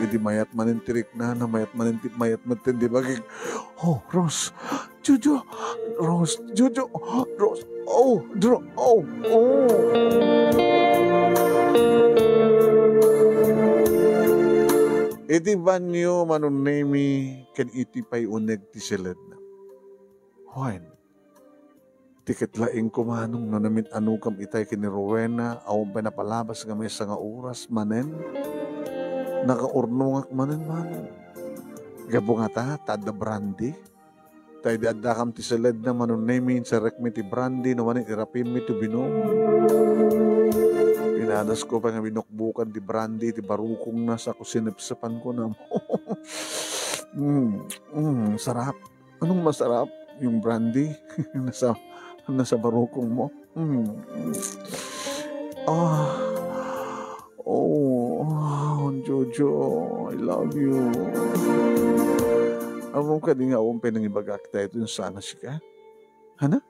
Idi mayat manen ti riknana, mayat manen ti, mayat met ti bagik. Oh, Rose, Jojo, Rose, Jojo, Rose, oh, Dro, oh, oh. Iti banyo, Manong Nemi, ken iti pay uneg ti siledna. Wen, ti ket laeng ko, Manong, no namin-anukam itay ken ni Rowena, awan pay napalabas nga maysa nga oras manen. Nakaurnongak manen, Manong. Gapu ngata, ta adda brandy. Ta idi addakam ti siledna, Manong Nemi, inserekmi ti brandy, no manen irapimmi ti binom. Pinadasko pay nga binukbukan ti brandy ti barukongna, sa ko sinepsepan, kunam. Mm, mm, sarap. Anong masarap? Yung brandy? Nasa, nasa barukong mo? Mm. Ah. Oh, Jojo, I love you. Ammom kadi nga awan pay nangibagak daytoy sana sika? Hana?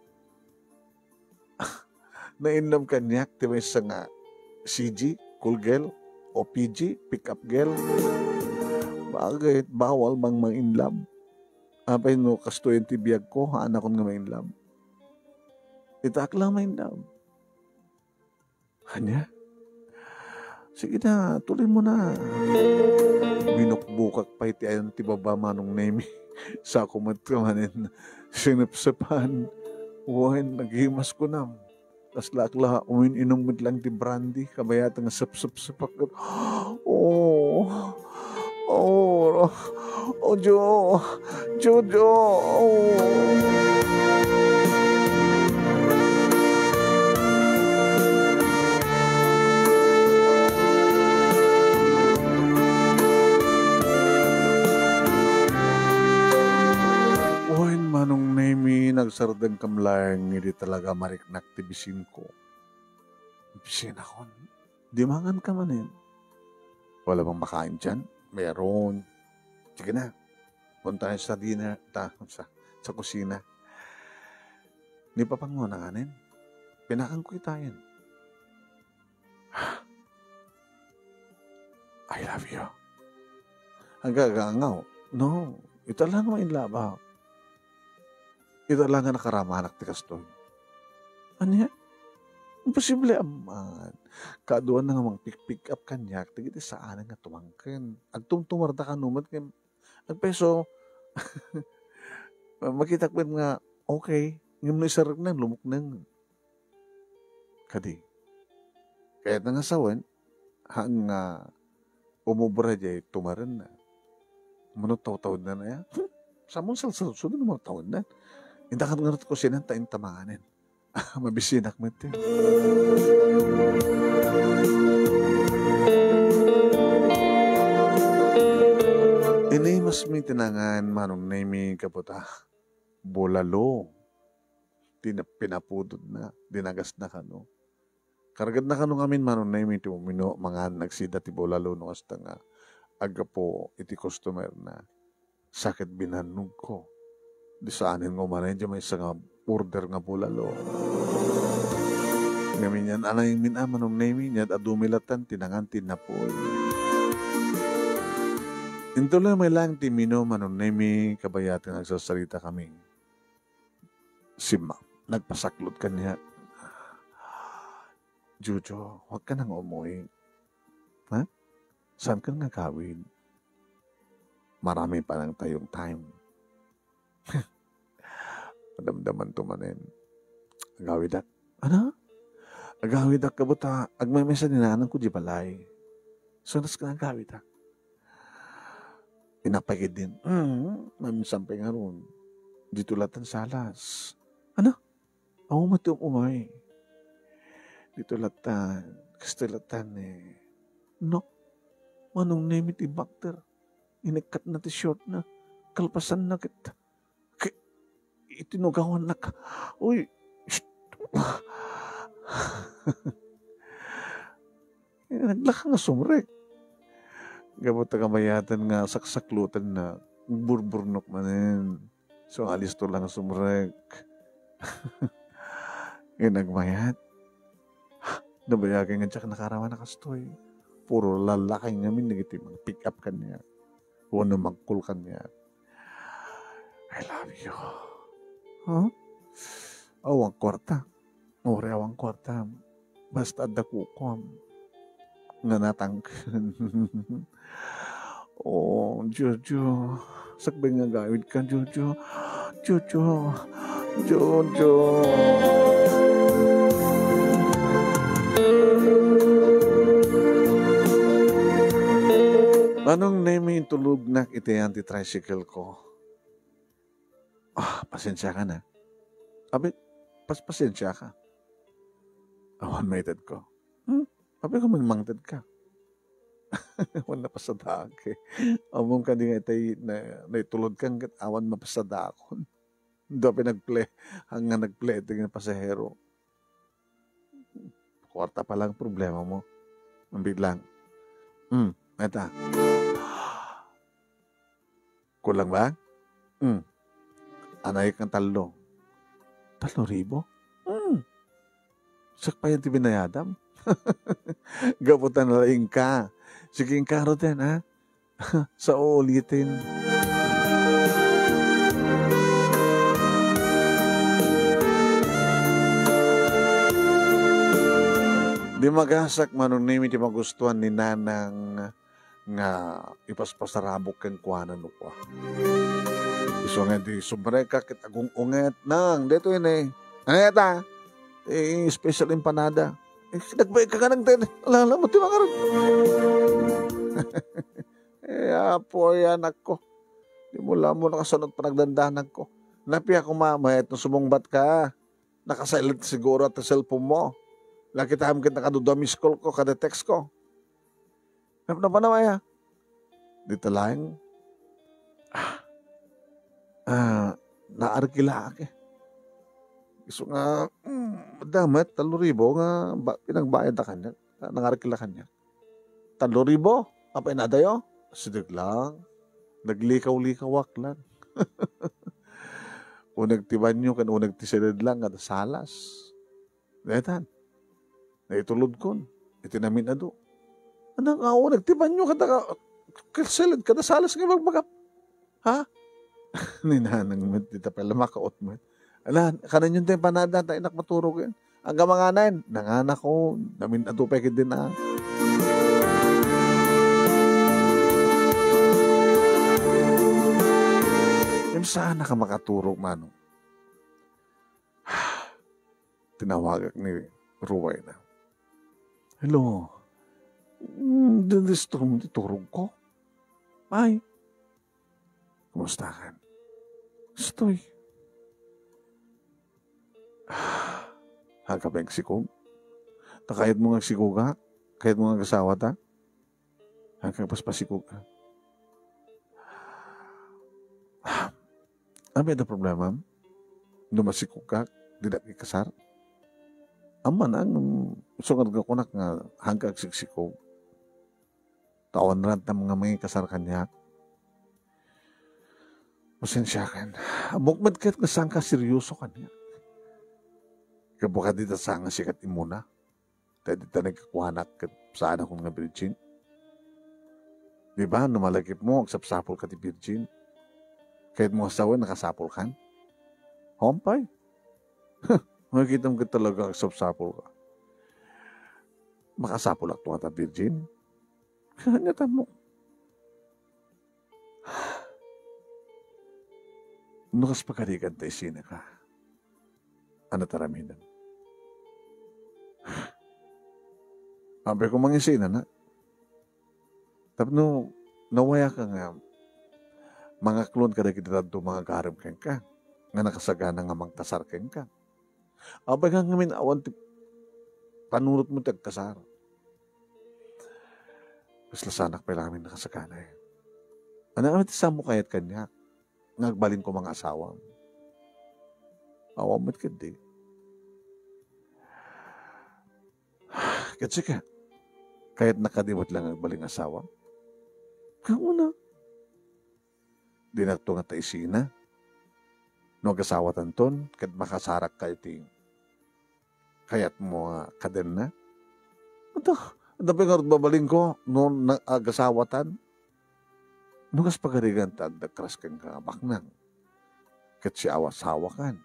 Nainlove kaniak ti maysa nga C G, call girl, o P G, pick up girl. Bakit? Bawal bang ma-inlove? Apay no kastoyen ti biag ko, haanakon nga ma-inlove. Itaak lang ma-inlove. Ania? Sige na, tuloy mo na. Binukbukak pay ti ayan ti baba, Manong Nemi. Sa ko met ka manen sinepsepan. Wen, naghimas ko nam. Kasla ak la, umin-inum met lang ti brandy, kabayatan nga sepsepsepak. Oh, oh, oh, Jo, Jo, Jo, oh. Wen, Manong Nemi, nagsardeng kam laeng, idi talaga mariknak ti bisin ko. Bisin akon. Di mangan ka manen. Wala bang makain diyan? Meron. Sige na. Punta tayo sa dinner, ta, sa, sa kusina. Ni Papang mo nanganin? Pinakan ko itayan. I love you. Agagangaw. No, ita lang nga in love, ah. Ita lang nga nakaramanak ti kastoy. Ania? Imposible amman. Kaduan na nga mang pick, pick up kaniak, dagiti saan nga tumangken. Agtumtumarda kano met ngem, agpeso, makitak met nga, okay. Ngem no isarek na, lumukneng. Kadi. Kayat na nga sawen, haan nga umubra jay tumarenna. Mano tawtawedna na ya? Samon salsalsud no mano tawedna. Indakan ngarud ko sinan ta inta manganen. Mabisinak met ti. Ini mas mi tinangan Manong Nemi kaputa. Bulalo. Ti na-, pinapudotna, dinagasna kano. Kargedna kano ngamin, Manong Nemi, ti umino, mangan, agsida ti bulalo no kasta nga aggapu iti customer na. Sa ket binannogko. Di saanen nga umanay di maysa nga order nga bulalo. Ngamin yan, anay min a, Manong Nemi, niad adu mi latan ti nangan ti napoy. Intuloy may lang ti mino, Manong Nemi, kabayatan agsasarita kami. Simma, nagpasaklot kaniak. Jojo, huwag ka nang umuwi. Ha? Saan ka nga agawid? Marami pa lang tayong time. Madamdaman to manen. Agawidak. Ano? Agawidak ka buta. Agmamesa ni nanang ko di balay. So, nas ka agawidak. Inapay din. Mm, maminsan pa nga ron. Dito latan salas. Ano? Awan met ti um-umay. Dito latan, kasta latan eh. No? Manong Nemi ti bakter. Inikkat na ti short na. Kalpasan na ket. Ke-, iti nugawan na ka. Uy, shh. Naglaka nga sumrek. Gapu ta kabayatan nga saksaklutan na, burburnok manen. So, alisto lang sumrek. Ngem nagmayat. Nabayagen nga diak nakaraman a kastoy. Puro lalaki ngamin dagiti mag-pick up kaniak. Wenno mag-call kaniak. "I love you." Huh? Awan kwarta. Uray awan kwarta. Basta adda kukuam nga natangken. Oh, Jojo. Sakbay nga agawidka, Jojo. Jojo. Jojo. Manong Nemi, intulognak iti ayan ti tricycle ko. Ah, pasensiaka na. Abi, pas-, pasensiaka. Awan maitedko. Hmm? Abi ko man mangtedka. Awan napasadaak, eh. Ammom kadi nga itay na, naitulodkan ket awan mapasadaakon. Daw pinagple-, hanggang nagple-, iti nga pasahero. Kwarta pa lang problema mo. Ambit lang. Hmm, eta. Kulang ba? Hmm. Anay kang tallo. Tallo ribo? Hmm. Sakpayan ti binayadam. Gapu ta nalaing ka. Sige, inka ruten, ha? Sa uulitin. Di magasak, Manong Nemi, ti magustuhan ni Nanang nga ipaspasarabok kenkuana no kua. Isu nga di sumrek ka ket agung-unget, "Nang, daytoy ni, ano yata? Eh, special empanada." Eh, nagbaig ka nga nang ten. Alala mo, ti mangarod. Eh, apo, ay anakko. Di mo lang mo nakasunod panagdandanak ko. Napia ko, mama, et no sumungbat ka. Nakasilent siguro ti cellphone mo. Nakitaem ket nakadua a miss call ko, kada text ko. Nap-, napanawaya. Dita laeng, ah, ah, naarkilaak, eh. Isu nga, mm, damet, tallo ribu nga ba-, pinagbayad da kaniak. Nangarkila kaniak. Tallo ribu? Apay nadayo? Sideg lang. Naglikaw-likawak lang. Uneg ti banyo ken uneg ti siled lang kada salas. Daytan. Naitulodkon iti namin-adu. Anak, awan, nagtibanyo kada ka-, kalsilid, kada salas nga ibagbagam. Ha? Ni Nanang met, dita pay la makaot met. Ala, kanenyon ti empanada, ta inak maturog yan. Angga manganen, nanganakon, namin-adu pay ket din, ah. Ngem saan ka makaturog, Manong? Tinawagak ni Ruwayna. "Hello. Mm, didisturbo ti turog ko? Ay, kumusta ka? Stoy. Hangka pay agsikog? Ta kayat mo nga agsikog, ha? Kayat mo nga agasawa ta?" Hanggang paspasikog ka. Amin da problema, no masikog ka, dinak ikasar. Amman, ang sungad nga kunak nga hanggang agsiksikog. Kawan ran tam nga mangikasar kaniak. Pasensya kan. Mukmed ket nga saan ka seryoso kaniak. Kabuka di ta saan nga sikat imuna. Ta dita nagkakuanak ket saanakon nga virgin. Di ba, no malagipmo, agsapsapulka ti virgin. Kayatmo nga sawen, nakasapulkan? Hampay. Makitam ket talaga agsapsapulka. Makasapulakto nga ta virgin? Ania ta mo? No kas pagarigan ta isina ka, ano ta ramiden? Apay ko mangisina na. Tapno nawaya ka nga mangaklon kadagiti dadduma nga agarem kenka, nga nakasagana nga mangkasar kenka. Apay nga ngamin awan ti panunotmo ti agkasar. Kasla saanak pay laeng nakasagana, eh. Ania ngamin ti saanmo kayat kaniak nga agbalin koma nga asawam? Awan met ketdi. Ket sika, kayatnak kadi met laeng nga agbalin nga asawam? Kauna. Dinakto nga ta isina. No agasawatanton, ket makasarakkayo ti kayatmo nga kadenna? Ata, adda pay ngarud babalinko no na-, agasawatan? No kas pagarigan ta adda crush kenka nga baknang, ket siaw-asawakan,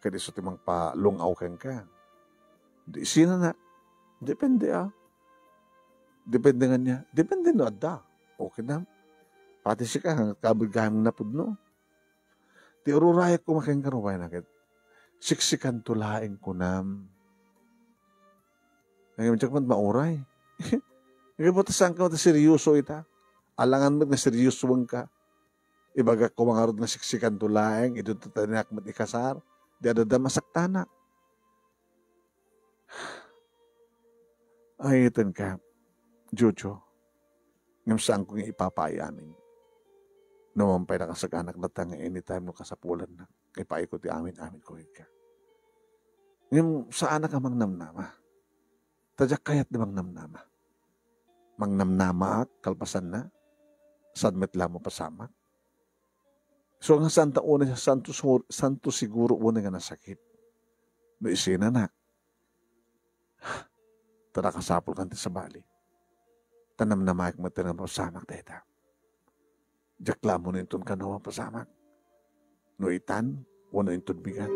ket isu ti mangpalung-aw kenka, di isinanak. Depende, a. Depende ngarud. Depende no adda. Okay na. Pati sika, kabig gayam napudno. Ti ururayak koma kenka, Rowena, ket siksikanto laeng kunam. Ngem diak met mauray. Ngem ta saanka met a seryoso ita. Alangan met nga seryosoenka. Ibagak koma ngarud nga siksikanto laeng, idinto ta dinak met ikasar, di adda masaktanak. Ay, itan ka, Jojo. Ngem saanko nga ipapaay amin. No awan pay nakasaganak latta nga anytime no kasapulanna, ipaayko ti amin-amin ko kenka. Ngem saanak a mangnamnama. Ta diak kayat ti mangnamnama. Mangnamnamaak, kalpasanna, saan met la mapasamak. So, nga saan ta unay, saan to sur-, saan to siguro unay nga nasakit. No isinanak, ta nakasapulkan ti sabali. Ta namnamaek met nga mapasamak dayta. Diak la ammo no inton kano mapasamak. No itan, wenno inton bigat.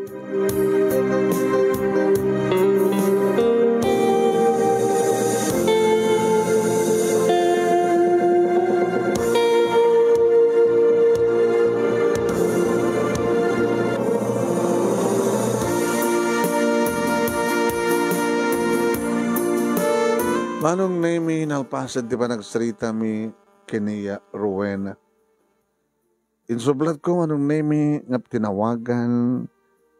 Manong Nemi, nalpasen ti panagsaritami ken ni Rowena. Insublatko, Manong Nemi, nga tinawagan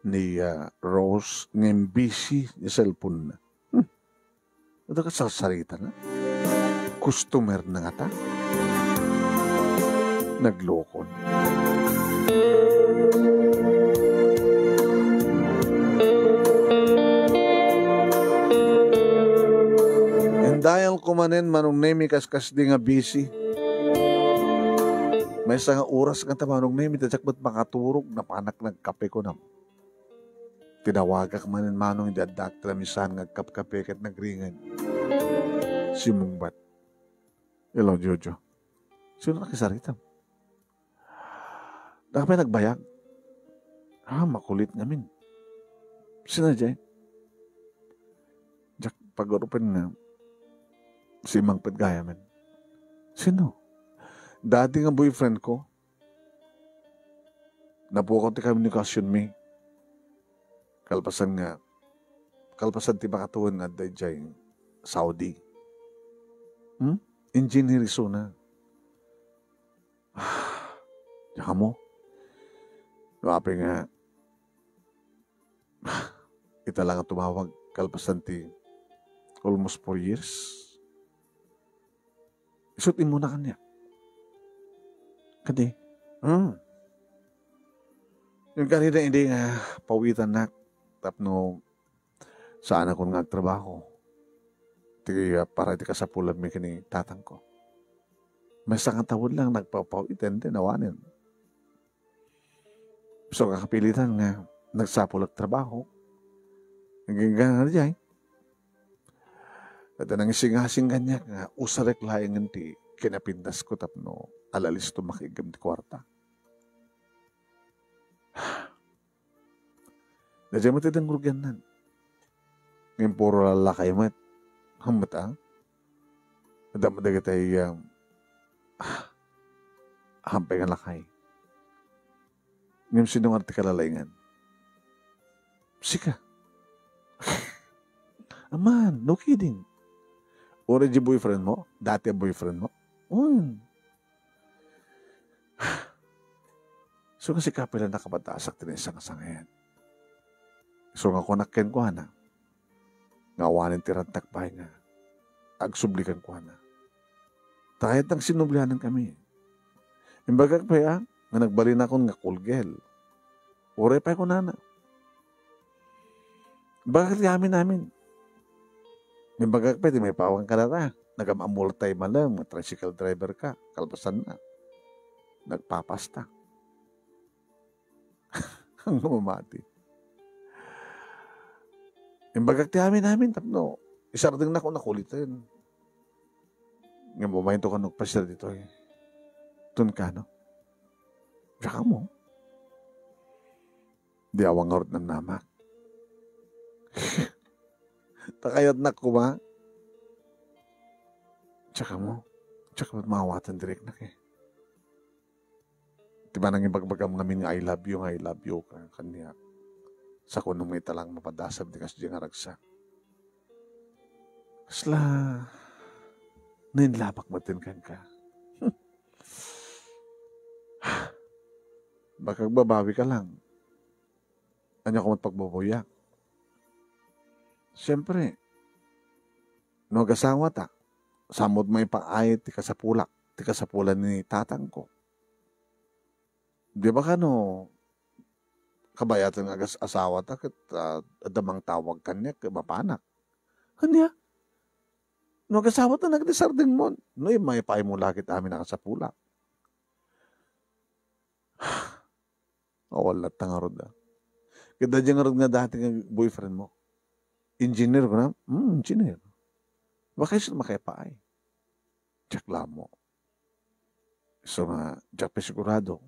ni, ah, Rose ngem busy ti cellphone-na. Hmm. Adda kasarsarita na. Customer na ngata. Naglokon. Indial ko manen, Manong Nemi, kaskasdi nga busy. Maysa nga oras ngata, Manong Nemi, ta diak met makaturog, napanak nagkape ko na. Tinawagak manen, Manong, idi addaak ti lamisaan nga agkapkape ket nagringen. Simmungbat. Hello, Jojo. Sino nakisaritam? Daka pay nagbayag? Ah, makulit ngamin. Sino diay? Diak pag-urupen nga si Mang Pet gayamen. Sino? Dati nga boyfriend ko. Napukaw ti komunikasionmi. Kalpasan nga, kalpasan ti makatuon nga adda idiay Saudi. Hmm? Engineer isuna. Diak ammo. No apay nga, ita la nga tumawag kalpasan ti almost four years. Isu't immuna kaniak. Kadi, hmm. Yung kanina, hindi nga pawitannak tapno saanakon nga agtrabaho. Ti, ah, para ti kasapulanmi ken ni tatangko. Maysa nga tawen lang nagpapawit, and then awanen. So, kakapilitan nga nagsapul a trabaho. Nagingga nga diay. At nangisingasing kaniak nga usarek laengen ti kinapintasko tapno ala listo makiiggem ti kuarta. Daydiay met ti dengrugiannan. Ngem puro lalakay met. Hammet, a? Adda met dagiti, um, ah, hampay nga lakay. Ngem sino nga ti kalalaingan? Sika. Aman, no kidding. Uray di boyfriend mo? Dati a boyfriend mo? Un. So, nga sika pay la nakabatasak ti naisanga-sangayan. So, nga kunak kenkuana, nga awanen ti rantak pay nga agsubli kenkuana. Ta kayatna nga sinublianan kami. Imbagak pay, a, nga nagbalinakon nga cool girl. Uray pay kunana. Imbagak ti amin-amin. Imbagak pay ti maipawan kadata. Nagam-amultay malem nga tricycle driver ka. Kalpasanna, nagpapasta. Ang mamati. Imbagak ti amin-amin tapno isardengnak no nakuliten. Ngem umayento kano agpasiar ditoy. Ton kano. Diak ammo. Di awan ngarud namnamak. Ta kayatnak koma. Diak ammo. Diak met maawaten ti riknak, eh. Ti panangibagbagam ngamin nga "I love you, nga I love you" ka kaniak. Sakunom nga ita lang mapadasam ti kasdi nga ragsak. Kasla nainlapak met kenka. Baka agbabawika lang. Ania koma ti pagbabawiak? Siempre, no agasawata, saan met maipaay ti kasapulak, ti kasapulan ni tatangko. Di ba kano, kabayatan nga agas-, asawata ket, ah, adda mangtawag kaniak ket mapanak? Ania? No agasawata, nagdisardeng mo. No, maipaay mo la ket amin a kasapulak. Awan latta ngarud, ah. Ket adda ngarud nga dati nga boyfriend mo. Engineer, kuna? Hmm, engineer. Baka isu makaipaay. Diak la ammo. So nga, diak pay sigurado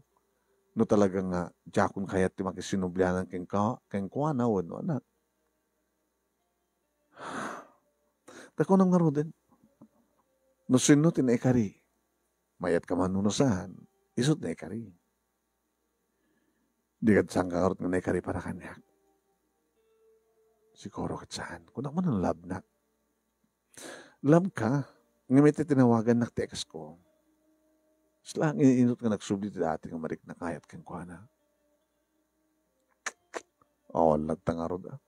no talaga nga diakon kayat ti makisinublianan kenka-, kenkuana wenno anak. Ta kunam ngaruden, no sinno ti naikari, mayat ka man wenno saan, isu ti naikari. Di ket saanka ngarud nga naikari para kaniak? Siguro ket saan. Kunak man no love-nak. Love ka, ngem iti tinawagannak ti ex ko, kasla iniinut nga nagsubli ti dati nga mariknakayat kenkuana. Awan latta ngarud, ah.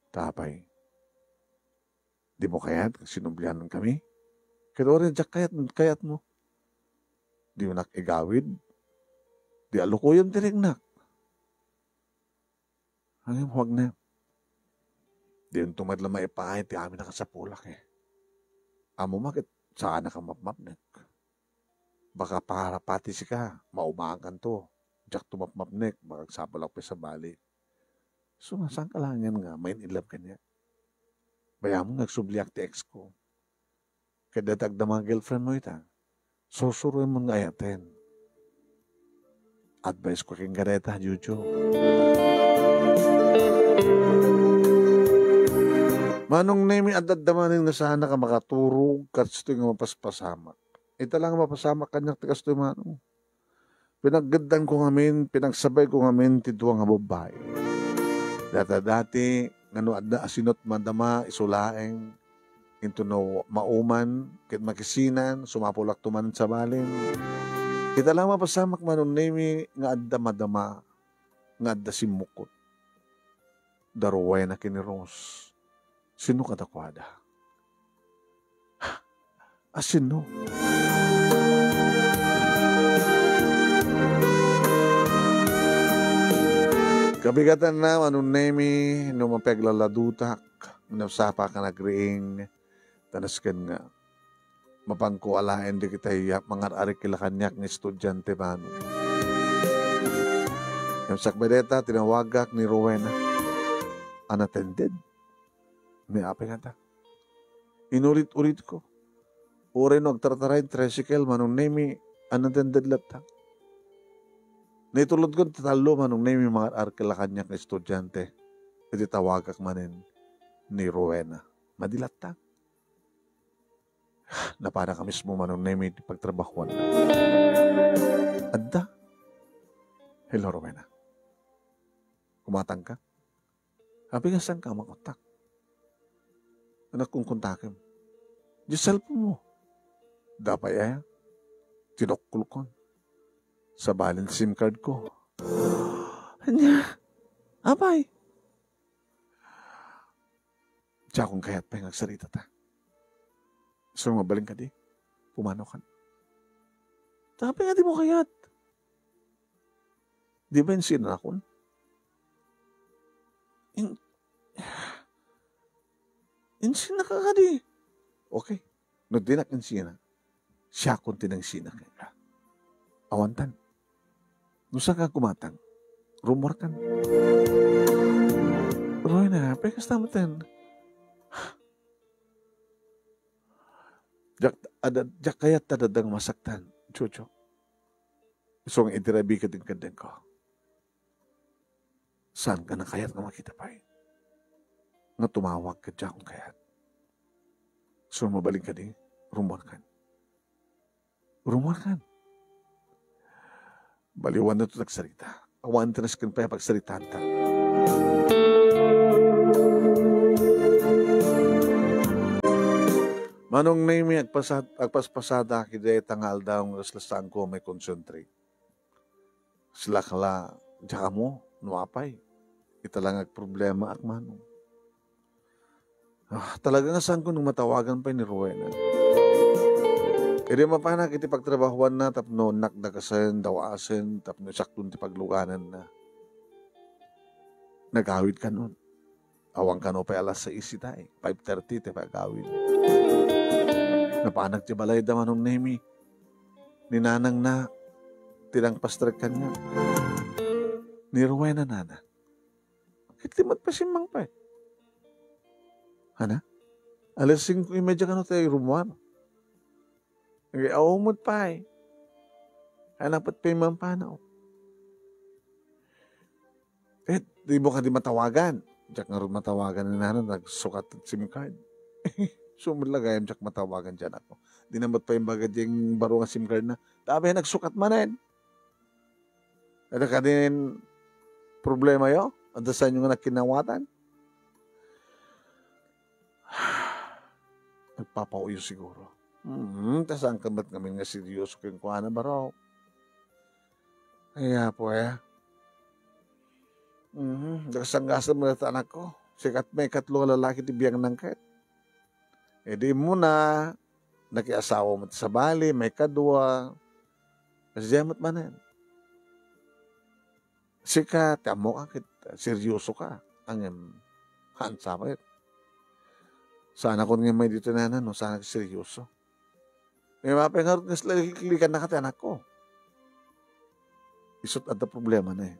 Ta apay, dimo kayat nga sinublianan kami? Ket uray diak kayat, kayat mo. Dinak igawid. Di alukoyem ti riknak. Ngem huwag na. Dionto met la maipaay ti amin a kasapulak, eh. Ammom a ket saannak a mapmapnek. Baka para pati sika, maumaankanto. Diakto mapmapnek, baka agsapulak pay sabali. So, nga, saanka laengen nga ma-in love kaniak? Bayamon nga agsubliak ti ex ko. Ket dayta agdama nga girlfriend mo ita, sursuroem nga ayaten. Advice ko kenka dayta, Jojo. Manong Nemi, adda manen nga saannak a makaturog kastoy nga mapaspasamak. Ita lang mapasamak kaniak ti kastoy, Manong. Pinaggeddan ko ngamin, pinagsabay ko ngamin ti dua nga babbai. Data dati, nga no adda a sinot madama, isu laeng, intono mauman, ket makisinan, sumapulakto man sa balin. Ita lang mapasamak, Manong Nemi, nga adda madama, nga adda simmukot. Da Rowena ken ni Rose. Sinno kadakuada? Asinno? Kabigatanna, Manong Nemi, no mapaglaladutak, no sapaka nagriing, ta nasken nga, mapanko alaen dagiti mangar-arik kaniak nga estudiante, Manong. Ngem sakbay dayta, tinawagak ni Rowena. Unattended. Ni apay ngata? Inulit-ulitko. Uray no agtartaray tricycle, Manong Nemi, unattended latta. Naitulodko ti tallo, Manong Nemi, mangar-arik kaniak nga estudiante. Iti tawagak manen ni Rowena. Madi latta. Napanak a mismo, Manong Nemi, ti pagtrabahoan. Adda? Hello, Rowena. Kumatangka? Apay nga saanka a manguttak? Nagkunkuntakem. Di cellphone mo. Dapay aya? Tinukkolkon. Sa balin SIM card ko. Ania? Apay? Diakon kayat pay nga agsaritata. So, mabalin kadi? Pumanaw kan. Apay nga dimo kayat? Di ba insinakon? In-, insinaka kadi? Okay. No dinak insina, siakon ti nangsina kenka. Awantan. No saanka kumatang, Rummuarkan. Rowena, apay kasta metten? Diak, adda, diak kayat ta adda nga masaktan, Jojo. Isu nga idi rabii ketdi kenka. Saanka a kayat nga makita pay. Nga tumawag ketdi a kayat. So, mabalin kadi, rummuarkan. Rummuarkan. Baliwanto ti agsarita. Awan ti nasken pay a pagsaritanta. Manong Nemi, agpasad-, agpaspasadak iti dayta nga aldaw nga kasla saanko a maikonsentrate. Sila kala, diak ammo no apay. Ita la nga agproblemaak, Manong. Ah, talaga nga saanko nga matawagan pay ni Rowena. Idi mapanak iti pagtrabahoanna tapno nakdakasen, daw-asen, tapno isakton ti paglugananna. Nagawid kanon. Awan kano pay alas sais itay, five thirty ti pag-awid. Napanak ti balayda, Manong Nemi. Ni nanangna, ti nangpastrek kaniak. Ni Rowena nana. Ket di met pay simmangpet. Ana? Alas singko y media kano ti rummuar. Nagay-aw met pay. Anak, pet pay mampanaw. Eh, di mo kadi matawagan. Diak ngarud matawagan ni nana, nagsukat ti SIM card. Sumulagayam diak matawagan diay anakko. Di na met pay imbaga diay baro nga SIM card na. Tabi, nagsukat manen. Adda kadin problema yo? Adda saanyo nga nagkinawatan? Nagpapauyo siguro. Hmm, ta saanka met ngamin nga seryoso kenkuana, barok? Ay, Apo, eh. Mhm, nagasanggasan met dayta anakko. Sika ti maikatlo nga lalaki ti biangna ket. Idi immuna, nakiasawa met sabali, maikadua. Kasdiay met manen. Sika, ti ammoka ket seryosoka. Ngem, haan sa met. Saanakon nga immay ditoy nana no saanak seryoso. Ngem apay ngarud nga sila liklikannaka ti anakko? Isut' adda problemana, eh.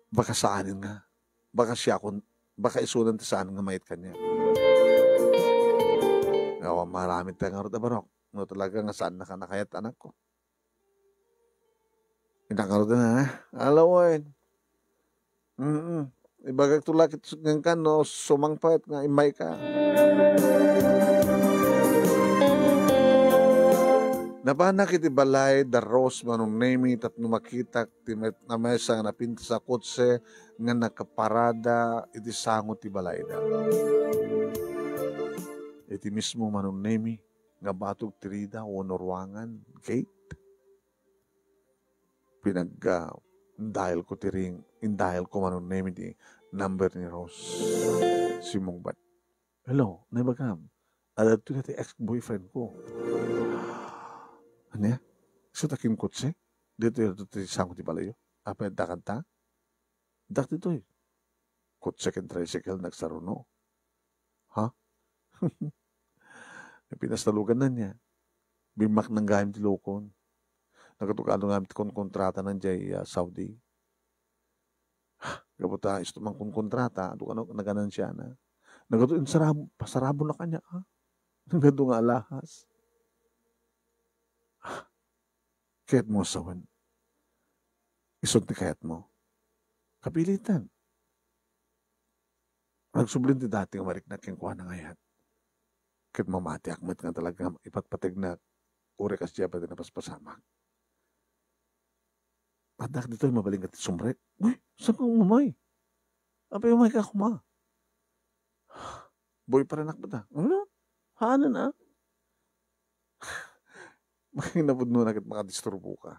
Baka saanen nga. Baka siakon, baka isunan ti saan nga mayat kaniak. Awan maaramid ta ngarud a barok. No talaga nga saannaka a kayat, anakko. Inakarudan na, ha? Alawen. Mm-mm. Ibagak to la ket kenka no sumangpet nga immayka. Napanak iti balay da Rose, Manong Nemi, tapno makitak ti met-, namaysa nga napintas a kotse nga nakaparada iti sango ti balayda. Iti mismo, Manong Nemi, nga batog ti rida wenno ruangan, gate. Pinag, ah, dial ko ti ring, in-dial ko, Manong Nemi, ti number ni Rose. Simmungbat. "Hello, naibagam. Adda ditoy ti ex-boyfriend ko." Ania? Isu ta kinkotse? Ditoy, ditoy ti sango ti balayyo? Apay adda kanta? Dak ditoy. Kotse ken tricycle nagsaruno. Ha? Pinastalugan na niya. Bimmaknang gayam ti lokon. Nagtugado nga ti konkontrata na diay, ah, Saudi. Gapu ta isu man konkontrata, adu kano naganansiana. Nagadu insarab-, pasarabon na kaniak, ha? Nagadu nga alahas. Kayat mo a sawen. Isun ti kayat mo. Kapilitan. Agsubli ti dati nga mariknak kenkuana nga ayat. Ket mamatiak met nga talaga ipatpategnak, uray kasdiay pay ti napaspasamak. Addak ditoy, mabalin ka ti sumrek. Uy, saan ka umay? Apay umayka koma? Boyfriendak met a. Ano? Haanen a? Makinapudnona ket makadisturboka.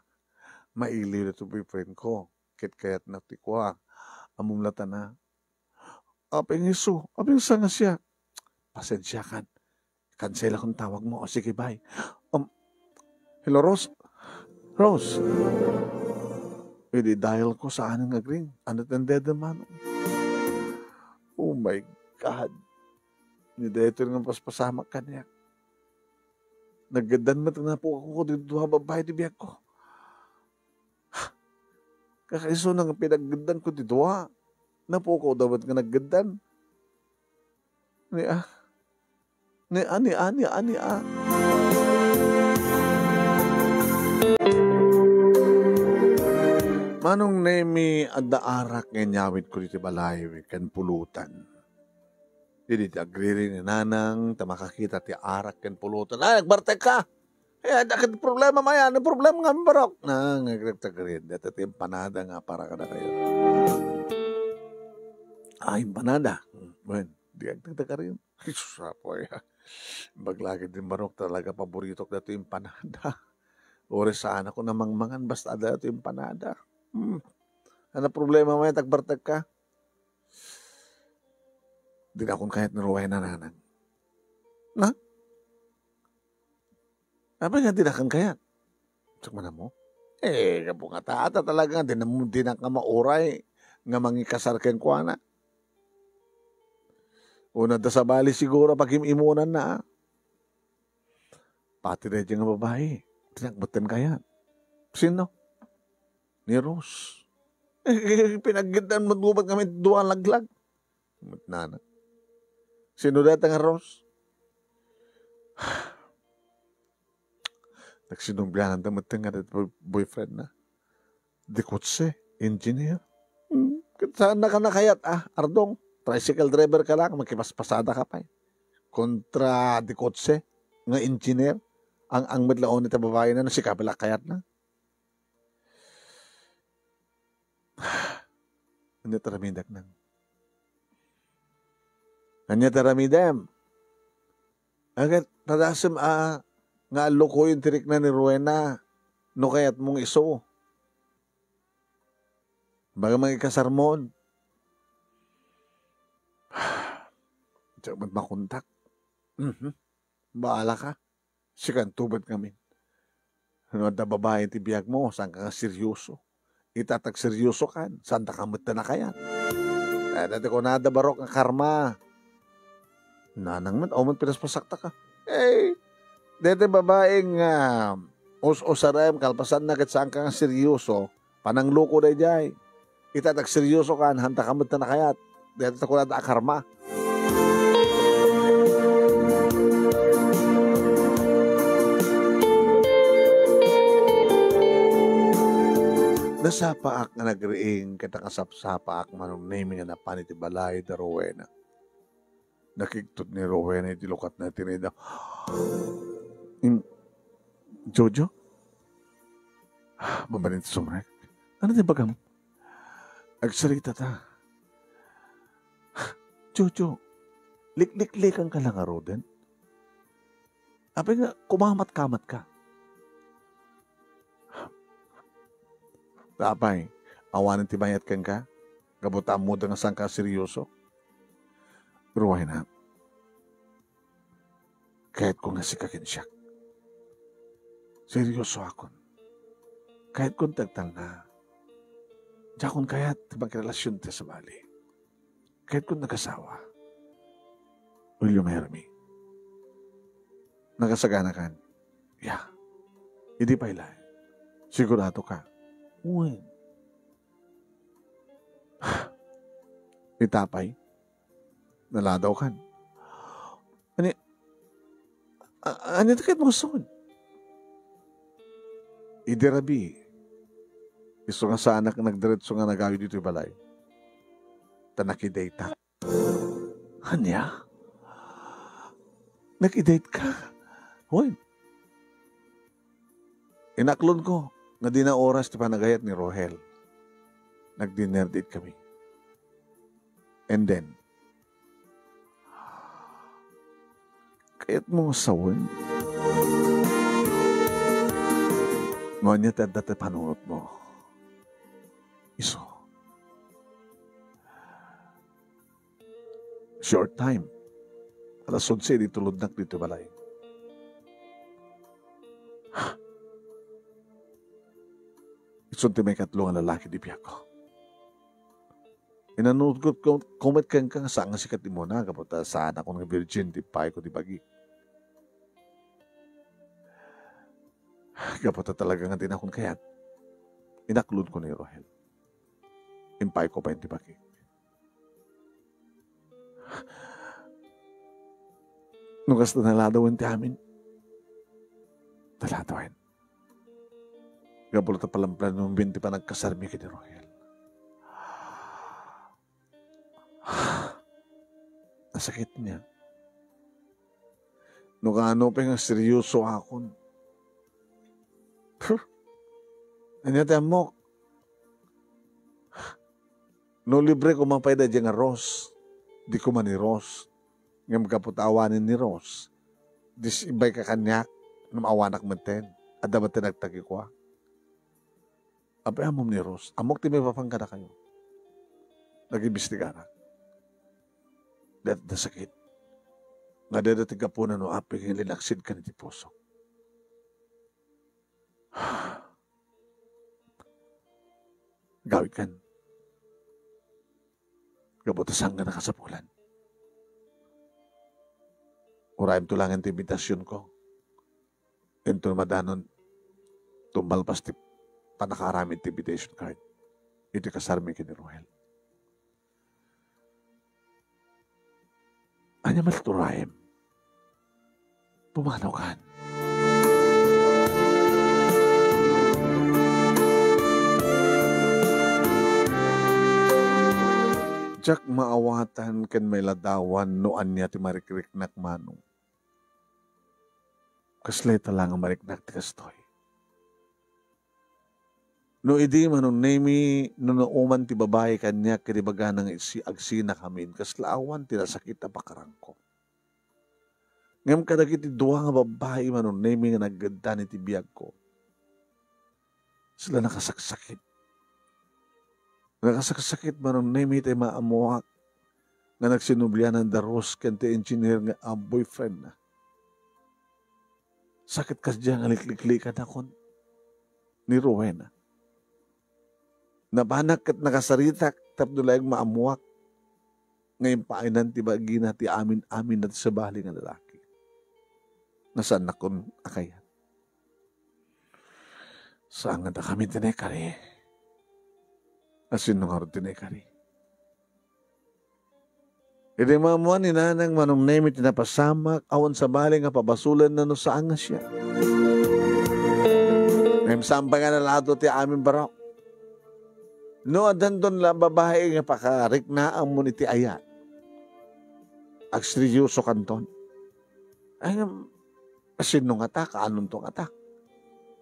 Mailiw daytoy boyfriend ko. Ket kayatna ti kua. Ammom la ta na. Apay nga isu? Apay nga saan nga siak? Pasensiakan. Kanselakon tawag mo. O, sige, bye. Um, hello, Rose? Rose? Idi dial ko, saan nga agring? Unattended man. Oh my God. Ni daytoy nga paspasamak kaniak. Naggaddan met nga napukak ko ditoy a babbai ti biag ko. Kakaisuna nga pinaggeddanko ti dua. Napukawda met nga naggeddan. Ni a. Ni a, ni a, ni a, ni a. Manong Nemi, adda arak nga inyawidko ditoy balay ken pulutan. Idi ti agriri ni Nanang, ta makakita ti arak ken pulutan. Ay, nagbartek ka! Eh, adda ket problema mayan, ni problema nga barok. Na, nga agregreg, dayta ti empanada nga para kadakayo. Ah, empanada. Hmm, wen, di agdagdagarin. Jesus, apo, ya. Imbag la ket din barok, talaga paboritok dayta ti empanada. Uray saanakon a mangmangan, basta adda dayta ti empanada. Hmm. Ano problema mayan, nagbartek ka? Dinakon kayat ni Rowena, Nanang. Na? Apay nga dinakon kayat? Sakman mo? Eh, gapu nga ta, ta talaga nga dinam-, dinak nga mauray nga mangikasar kenkuana. Una da sabali siguro pagim-imunan na, ah. Pati daydiay nga babai, dinak metten kayat. Sino? Ni Rose. Eh, pinaggiddan met ngarud kami dua a laglag. Met nana. Sino dayta nga Rose? Nagsinublianan da met nga dayta boy-, boyfriend na. Di kotse, engineer. Hmm, ket saannaka a kayat, ah, Ardong. Tricycle driver ka lang, makipaspasada ka pay. Kontra di kotse, nga engineer, ang, ang met laeng ti babai na, no sika pay la kayatna. Ania ti aramidek, Nang? Ania ti aramidem? Agat, padasem a nga allukoyen ti rikna ni Rowena no kayatmo nga isu. Baga mangikasarmon. Diak met makontak. Mhm. Baala ka. Sikanto met ngamin. No adda babai ti biagmo, saanka nga seryoso. Ita ta agseryosokan, saandaka met a kayat. Dayta ti kunada barok nga karma. Nanang met, awan met pinaspasakta ka. Eh, dayta babai nga us-usarem, kalpasanna ket saanka nga seryoso, panangluko daydiay. Ita ta agseryosokan, saandaka met a kayat. Dayta ti kunada a karma. Nasapaak nga nagriing ket nakasapsapaak, Manong Nemi, nga napan iti balay da Rowena. Nakigtot ni Rowena iti lukatna, tinayda. Im-, Jojo? Mabalin ti sumrek. Ano ti bagam? Agsarita ta. Jojo, likliklikan ka lang ngaruden. Apay nga, kumamat-kamat ka. Apay, awanen ti mayat kenka? Gapu ta ammoda nga saanka seryoso? Rowena, kayatko nga sika ken siak. Seryosoakon. Kayatkon ti agtalna. Diakon kayat ti makirelasion ti sabali. Kayatkon nagasawa. Will you marry me? Nakasaganakan? Yeah. Idi pay laeng. Sigurado ka? Wen. Ita pay? Naladawkan. Ani, a-, ania ti kayatmo nga sawen? Idi rabii, isu nga saanak nga nagdiretso nga nagayo ditoy balay. Ta nakidaytak. Ania? Nakidaytka? Wen. Inaklonko nga dina oras ti panagayat ni Rohel. Nagdinner date kami. And then, kayatmo nga sawen? No ania ti adda ti panunotmo? Isu. Short time. Alas onse idi tulodnak ditoy balay. Isu ti maikatlo nga lalaki ti biagko. Inanudkotko met kenka nga saan nga sika ti immuna, gapu ta saanakon nga virgin ti payko ti bagi. Gapu ta talaga nga dinakon kayat, inaklonko ni Rohel. Impayko pay ti bakik. No kasta, naladawen ti amin. Naladawen. Gapu ta palamplanumin ti panagkasarmi ken ni Rohel. Nasakit niya. No kaano pay nga seryoso akon. Huh? Ania ti ammok? No libre koma pay daydiay nga Ros, di koma ni Ros. Ngem gapu ta awanen ni Ros, dis-, imbay ka kaniak, ngem awanak metten. Adda metten nagtagikuak. Apay ammom ni Ros? Ammok ti maipapan kadakayo. Nagimbistigarak. Dayta ti sakit nga dayta ti gapuna no apay nga linaksidkan iti pusok. Gawidkan. Gapu ta saan nga nakasapulan. Urayemto laeng ti inbitasionko. Inton madanon, tumalpas ti pannakaaramid ti invitation card iti kasarmi ken ni Rohel. Ania met ti urayem? Pumanaw kan. Diak maawatan ken mailadawan no ania ti marikriknak, Manong. Kasla ita la nga mariknak ti kastoy. No idi, Manong Nemi, no nauman ti babai kaniak ket ibagana nga isi-, agsinakamin, kasla awan ti nasakit a pakarangko. Ngem kadagiti dua nga babbai, Manong Nemi, nga nageddan iti biagko, sila nakasaksakit. Nakasaksakit, Manong Nemi, ti maammoak nga nagsinublianan da Ros ken ti engineer nga a boyfriend na. Sakit kasdiay nga likliklikanakon ni Rowena. Napanak ket nakasaritak tapno laeng maammoak nga impaaynan ti bagina ti amin-amin a sabali nga lalaki. Nga saannakon a kayat. Saan nga dakami ti naikari? Asino ngarud ti naikari? Idi maammoan ni Nanang Manong Nemi ti napasamak, awan sabali nga pabasolenna no saan nga siak. Ngem saan pay nga nalado ti amin, barok. No addanton la babai nga pakariknaam mo iti ayat, agseryoso kanton. Ay, ngem, asino ngata, kaanonto ngata?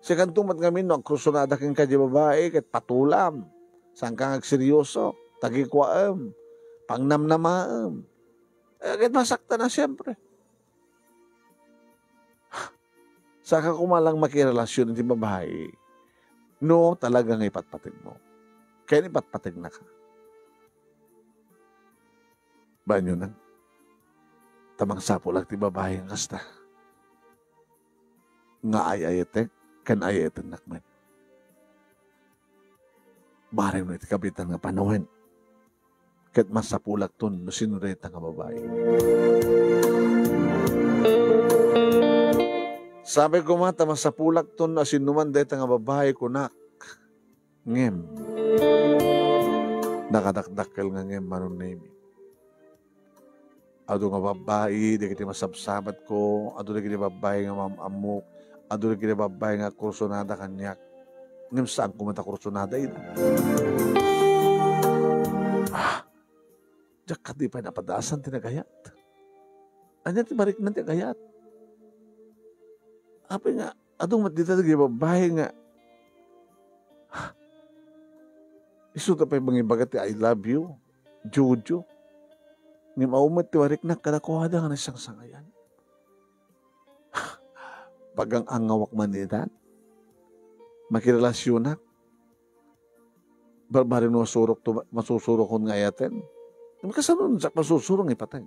Sikanto met ngamin no agkursunada kenka diay babai ket patulam. Saanka nga agseryoso, tagikuaem, pangnamnamaem. Eh, ket masaktan a, siempre. Saanka koma lang makirelasion iti babai no talaga nga ipatpategmo. Ken ipatpategnaka. Banyonan. Ta mangsapulak ti babai nga kasta. Nga ay-ayatek, ken ay-ayatennak met. Bareng no iti kabitan nga panawen, ket masapulakton no sino dayta nga babai. Sabi koma, ta masapulakton no asinoman dayta nga babai, kunak. Ngem, nakadakdakkel nga ngem, Manong Nemi. Adu nga babbai dagiti masabsabatko, adu dagiti babbai nga maam-ammok, adu dagiti babbai nga kursunada kaniak. Ngem saan koma ta kursunada ida. Ah, diak kadi pay napadasan ti nagayat. Ania ti mariknan ti agayat? Apay nga, adu met dita dagiti babbai nga, isuda pay mangibaga ti "I love you, Jojo." Ngem awan met ti mariknak kadakuada nga nagsangsangayan. Pagang-angawak man itan. Makirelasionak. Barbareng no masurok to, masusurokon nga ayaten. Ngem kasano diak masusurok nga ipateg?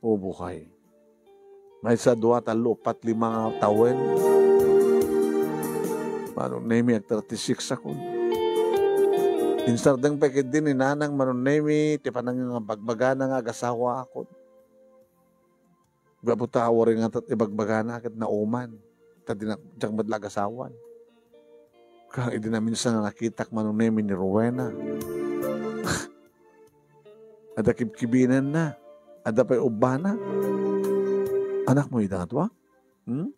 O, bukay. Maysa, dua, tallo, upat, lima nga tawen. Manong Nemi, ag thirty-six akon. Insardeng pay ketdi ni Nanang Manong Nemi ti panangbagbagana nga agasawa akon. Gapu ta uray nga tat-, ibagbagana ket nauman. Ta dinak, diak met la agasawan. Ken idi naminsan nga nakitak, Manong Nemi, ni Rowena, adda kibkibinenna, adda pay ubbana. Anakmo ida nga dua? Hmm?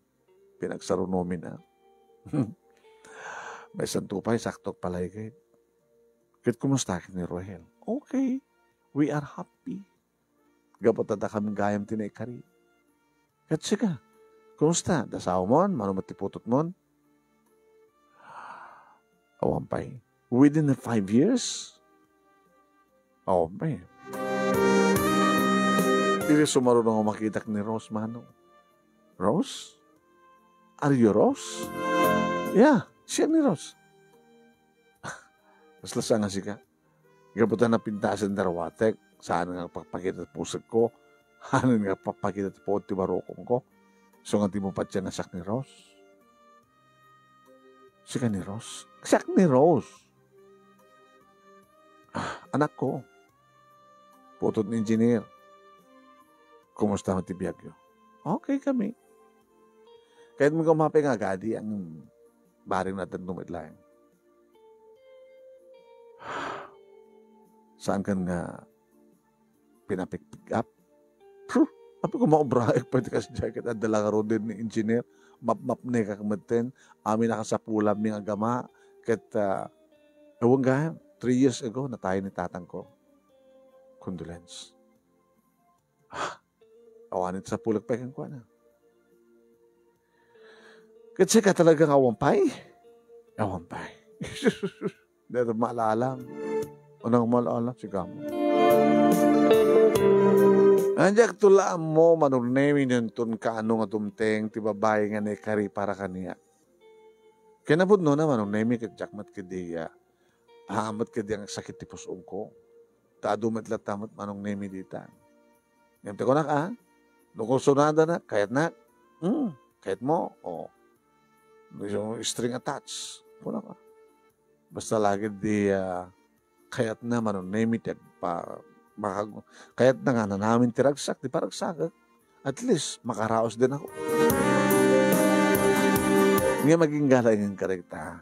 Pinagsarunomin, a. Maysanto pay, sakto ak palaykay. Ket kumusta ket ni Rohel? Okay. We are happy. Gapu ta dakami gayam ti naikari. Ket sika, kumusta? Dasawmon? Mano met ti putotmon? Awan pay. Within the five years? Awan pay. Iti sumaruno nga makitak ni Rose, Manong. Rose? Are you Rose? Yeah, siak ni Rose. Kasla sa nga sika. Gapu ta napintasen ti rawatek, saan nga agpakpakita ti pusegko, saan nga agpakpakita ti puot ti barukongko. Isu nga dimo patien nga siak ni Rose. Sika ni Rose? Siak ni Rose. Ah, anakko. Putot ni engineer. Kumusta met ti biagyo? Okay kami. Kayatmi nga umapay nga agadi, ang bareng natanto met laeng. Saan kan nga pinapikpick up? Huh! Apay ko, maobraek pay ti kasdiay ket adda la ngaruden ni engineer. Mapmapnekak metten. Amin a kasapulanmi nga agama. Ket, ah, awan gayam, three years ago, natay ni tatangko. Condolence. Ah, awan iti sapulek pay kenkuana. Ket sika talaga nga awan pay? Awan pay. Dayta maalala. Unang maalala, sika mo. Diak to la ammo, Manong Nemi, no inton kaano nga dumteng ti babai nga naikari para kaniak. Ket napudnona, Manong Nemi, ket diak met ketdi, ah, haan met ketdi nga agsakit ti pus-ongko. Ta adu met latta met, Manong Nemi, dita. Ngem ti kunak, a, no kursunadanak, kayatnak, hmm, kayatmo, o, no string attached, kunak, a. Basta la ketdi, ah, kayatna, Manong Nemi, ti agpa-, makag-, kayatna nga nanamin ti ragsak, ti paragsakek. At least, makaraos din ako. Ngem agingga laengen kadagita.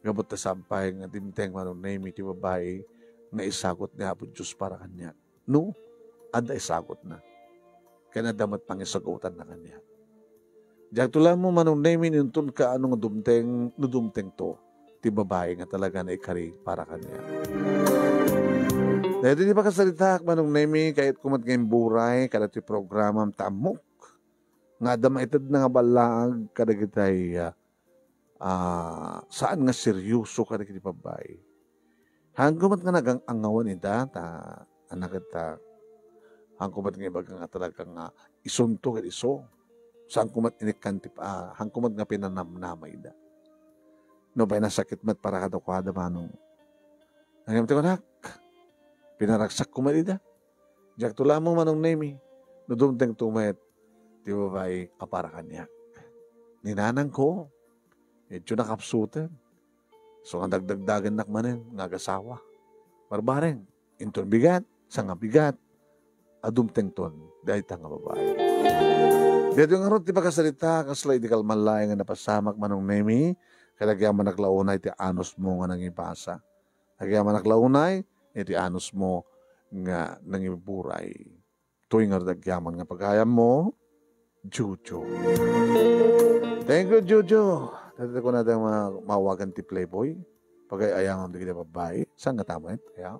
Gapu ta saan pay nga dimteng, Manong Nemi, ti babai nga isagut ni Apo Dios para kaniak. No, adda isagutna. Ken adda met pangisagutanna kaniak. Diak to la ammo, Manong Nemi, no inton kaano nga dumteng, no dumtengto ti babai nga talaga naikari para kaniak. Daytoy ti pakasaritaak, Manong Nemi, kayatko met nga imburay kadagiti programam ta ammok nga adda maitedna nga ballaag kadagitay, ah, ah, saan nga seryoso kadagiti babbai. Haanko met nga nagang-angawan ida, ta, anak, ta, haanko met nga ibaga nga talaga nga isunto ket isu. Saanko met inikkan ti, ah, haanko met nga pinanamnama ida. Nupay nasakit met para kadakuada, Manong. Ngem ti kunak, pinaragsakko met ida. Diak to la ammo, Manong Nemi, no dumtengto met ti babai a para kaniak. Ni nanangko, medyo nakapsuten. So nga dagdagdagennak manen nga agasawa. Barbareng, inton bigat, saan nga bigat, a dumtengton dayta nga babai. Daytoy ngarud ti pakasarita, kasla idi kalman laeng nga napasamak, Manong Nemi, ket agyamanak la unay ti anusmo nga nangibasa. Agyamanak la unay iti anusmo nga nangiburay. Toy ngarud agyaman nga pagayammo, Jojo. Thank you, Jojo. Daytoy kunada nga ma-, maawagan ti Playboy. Pagay-ayamam dagiti babbai. Saan nga ta met? Aya?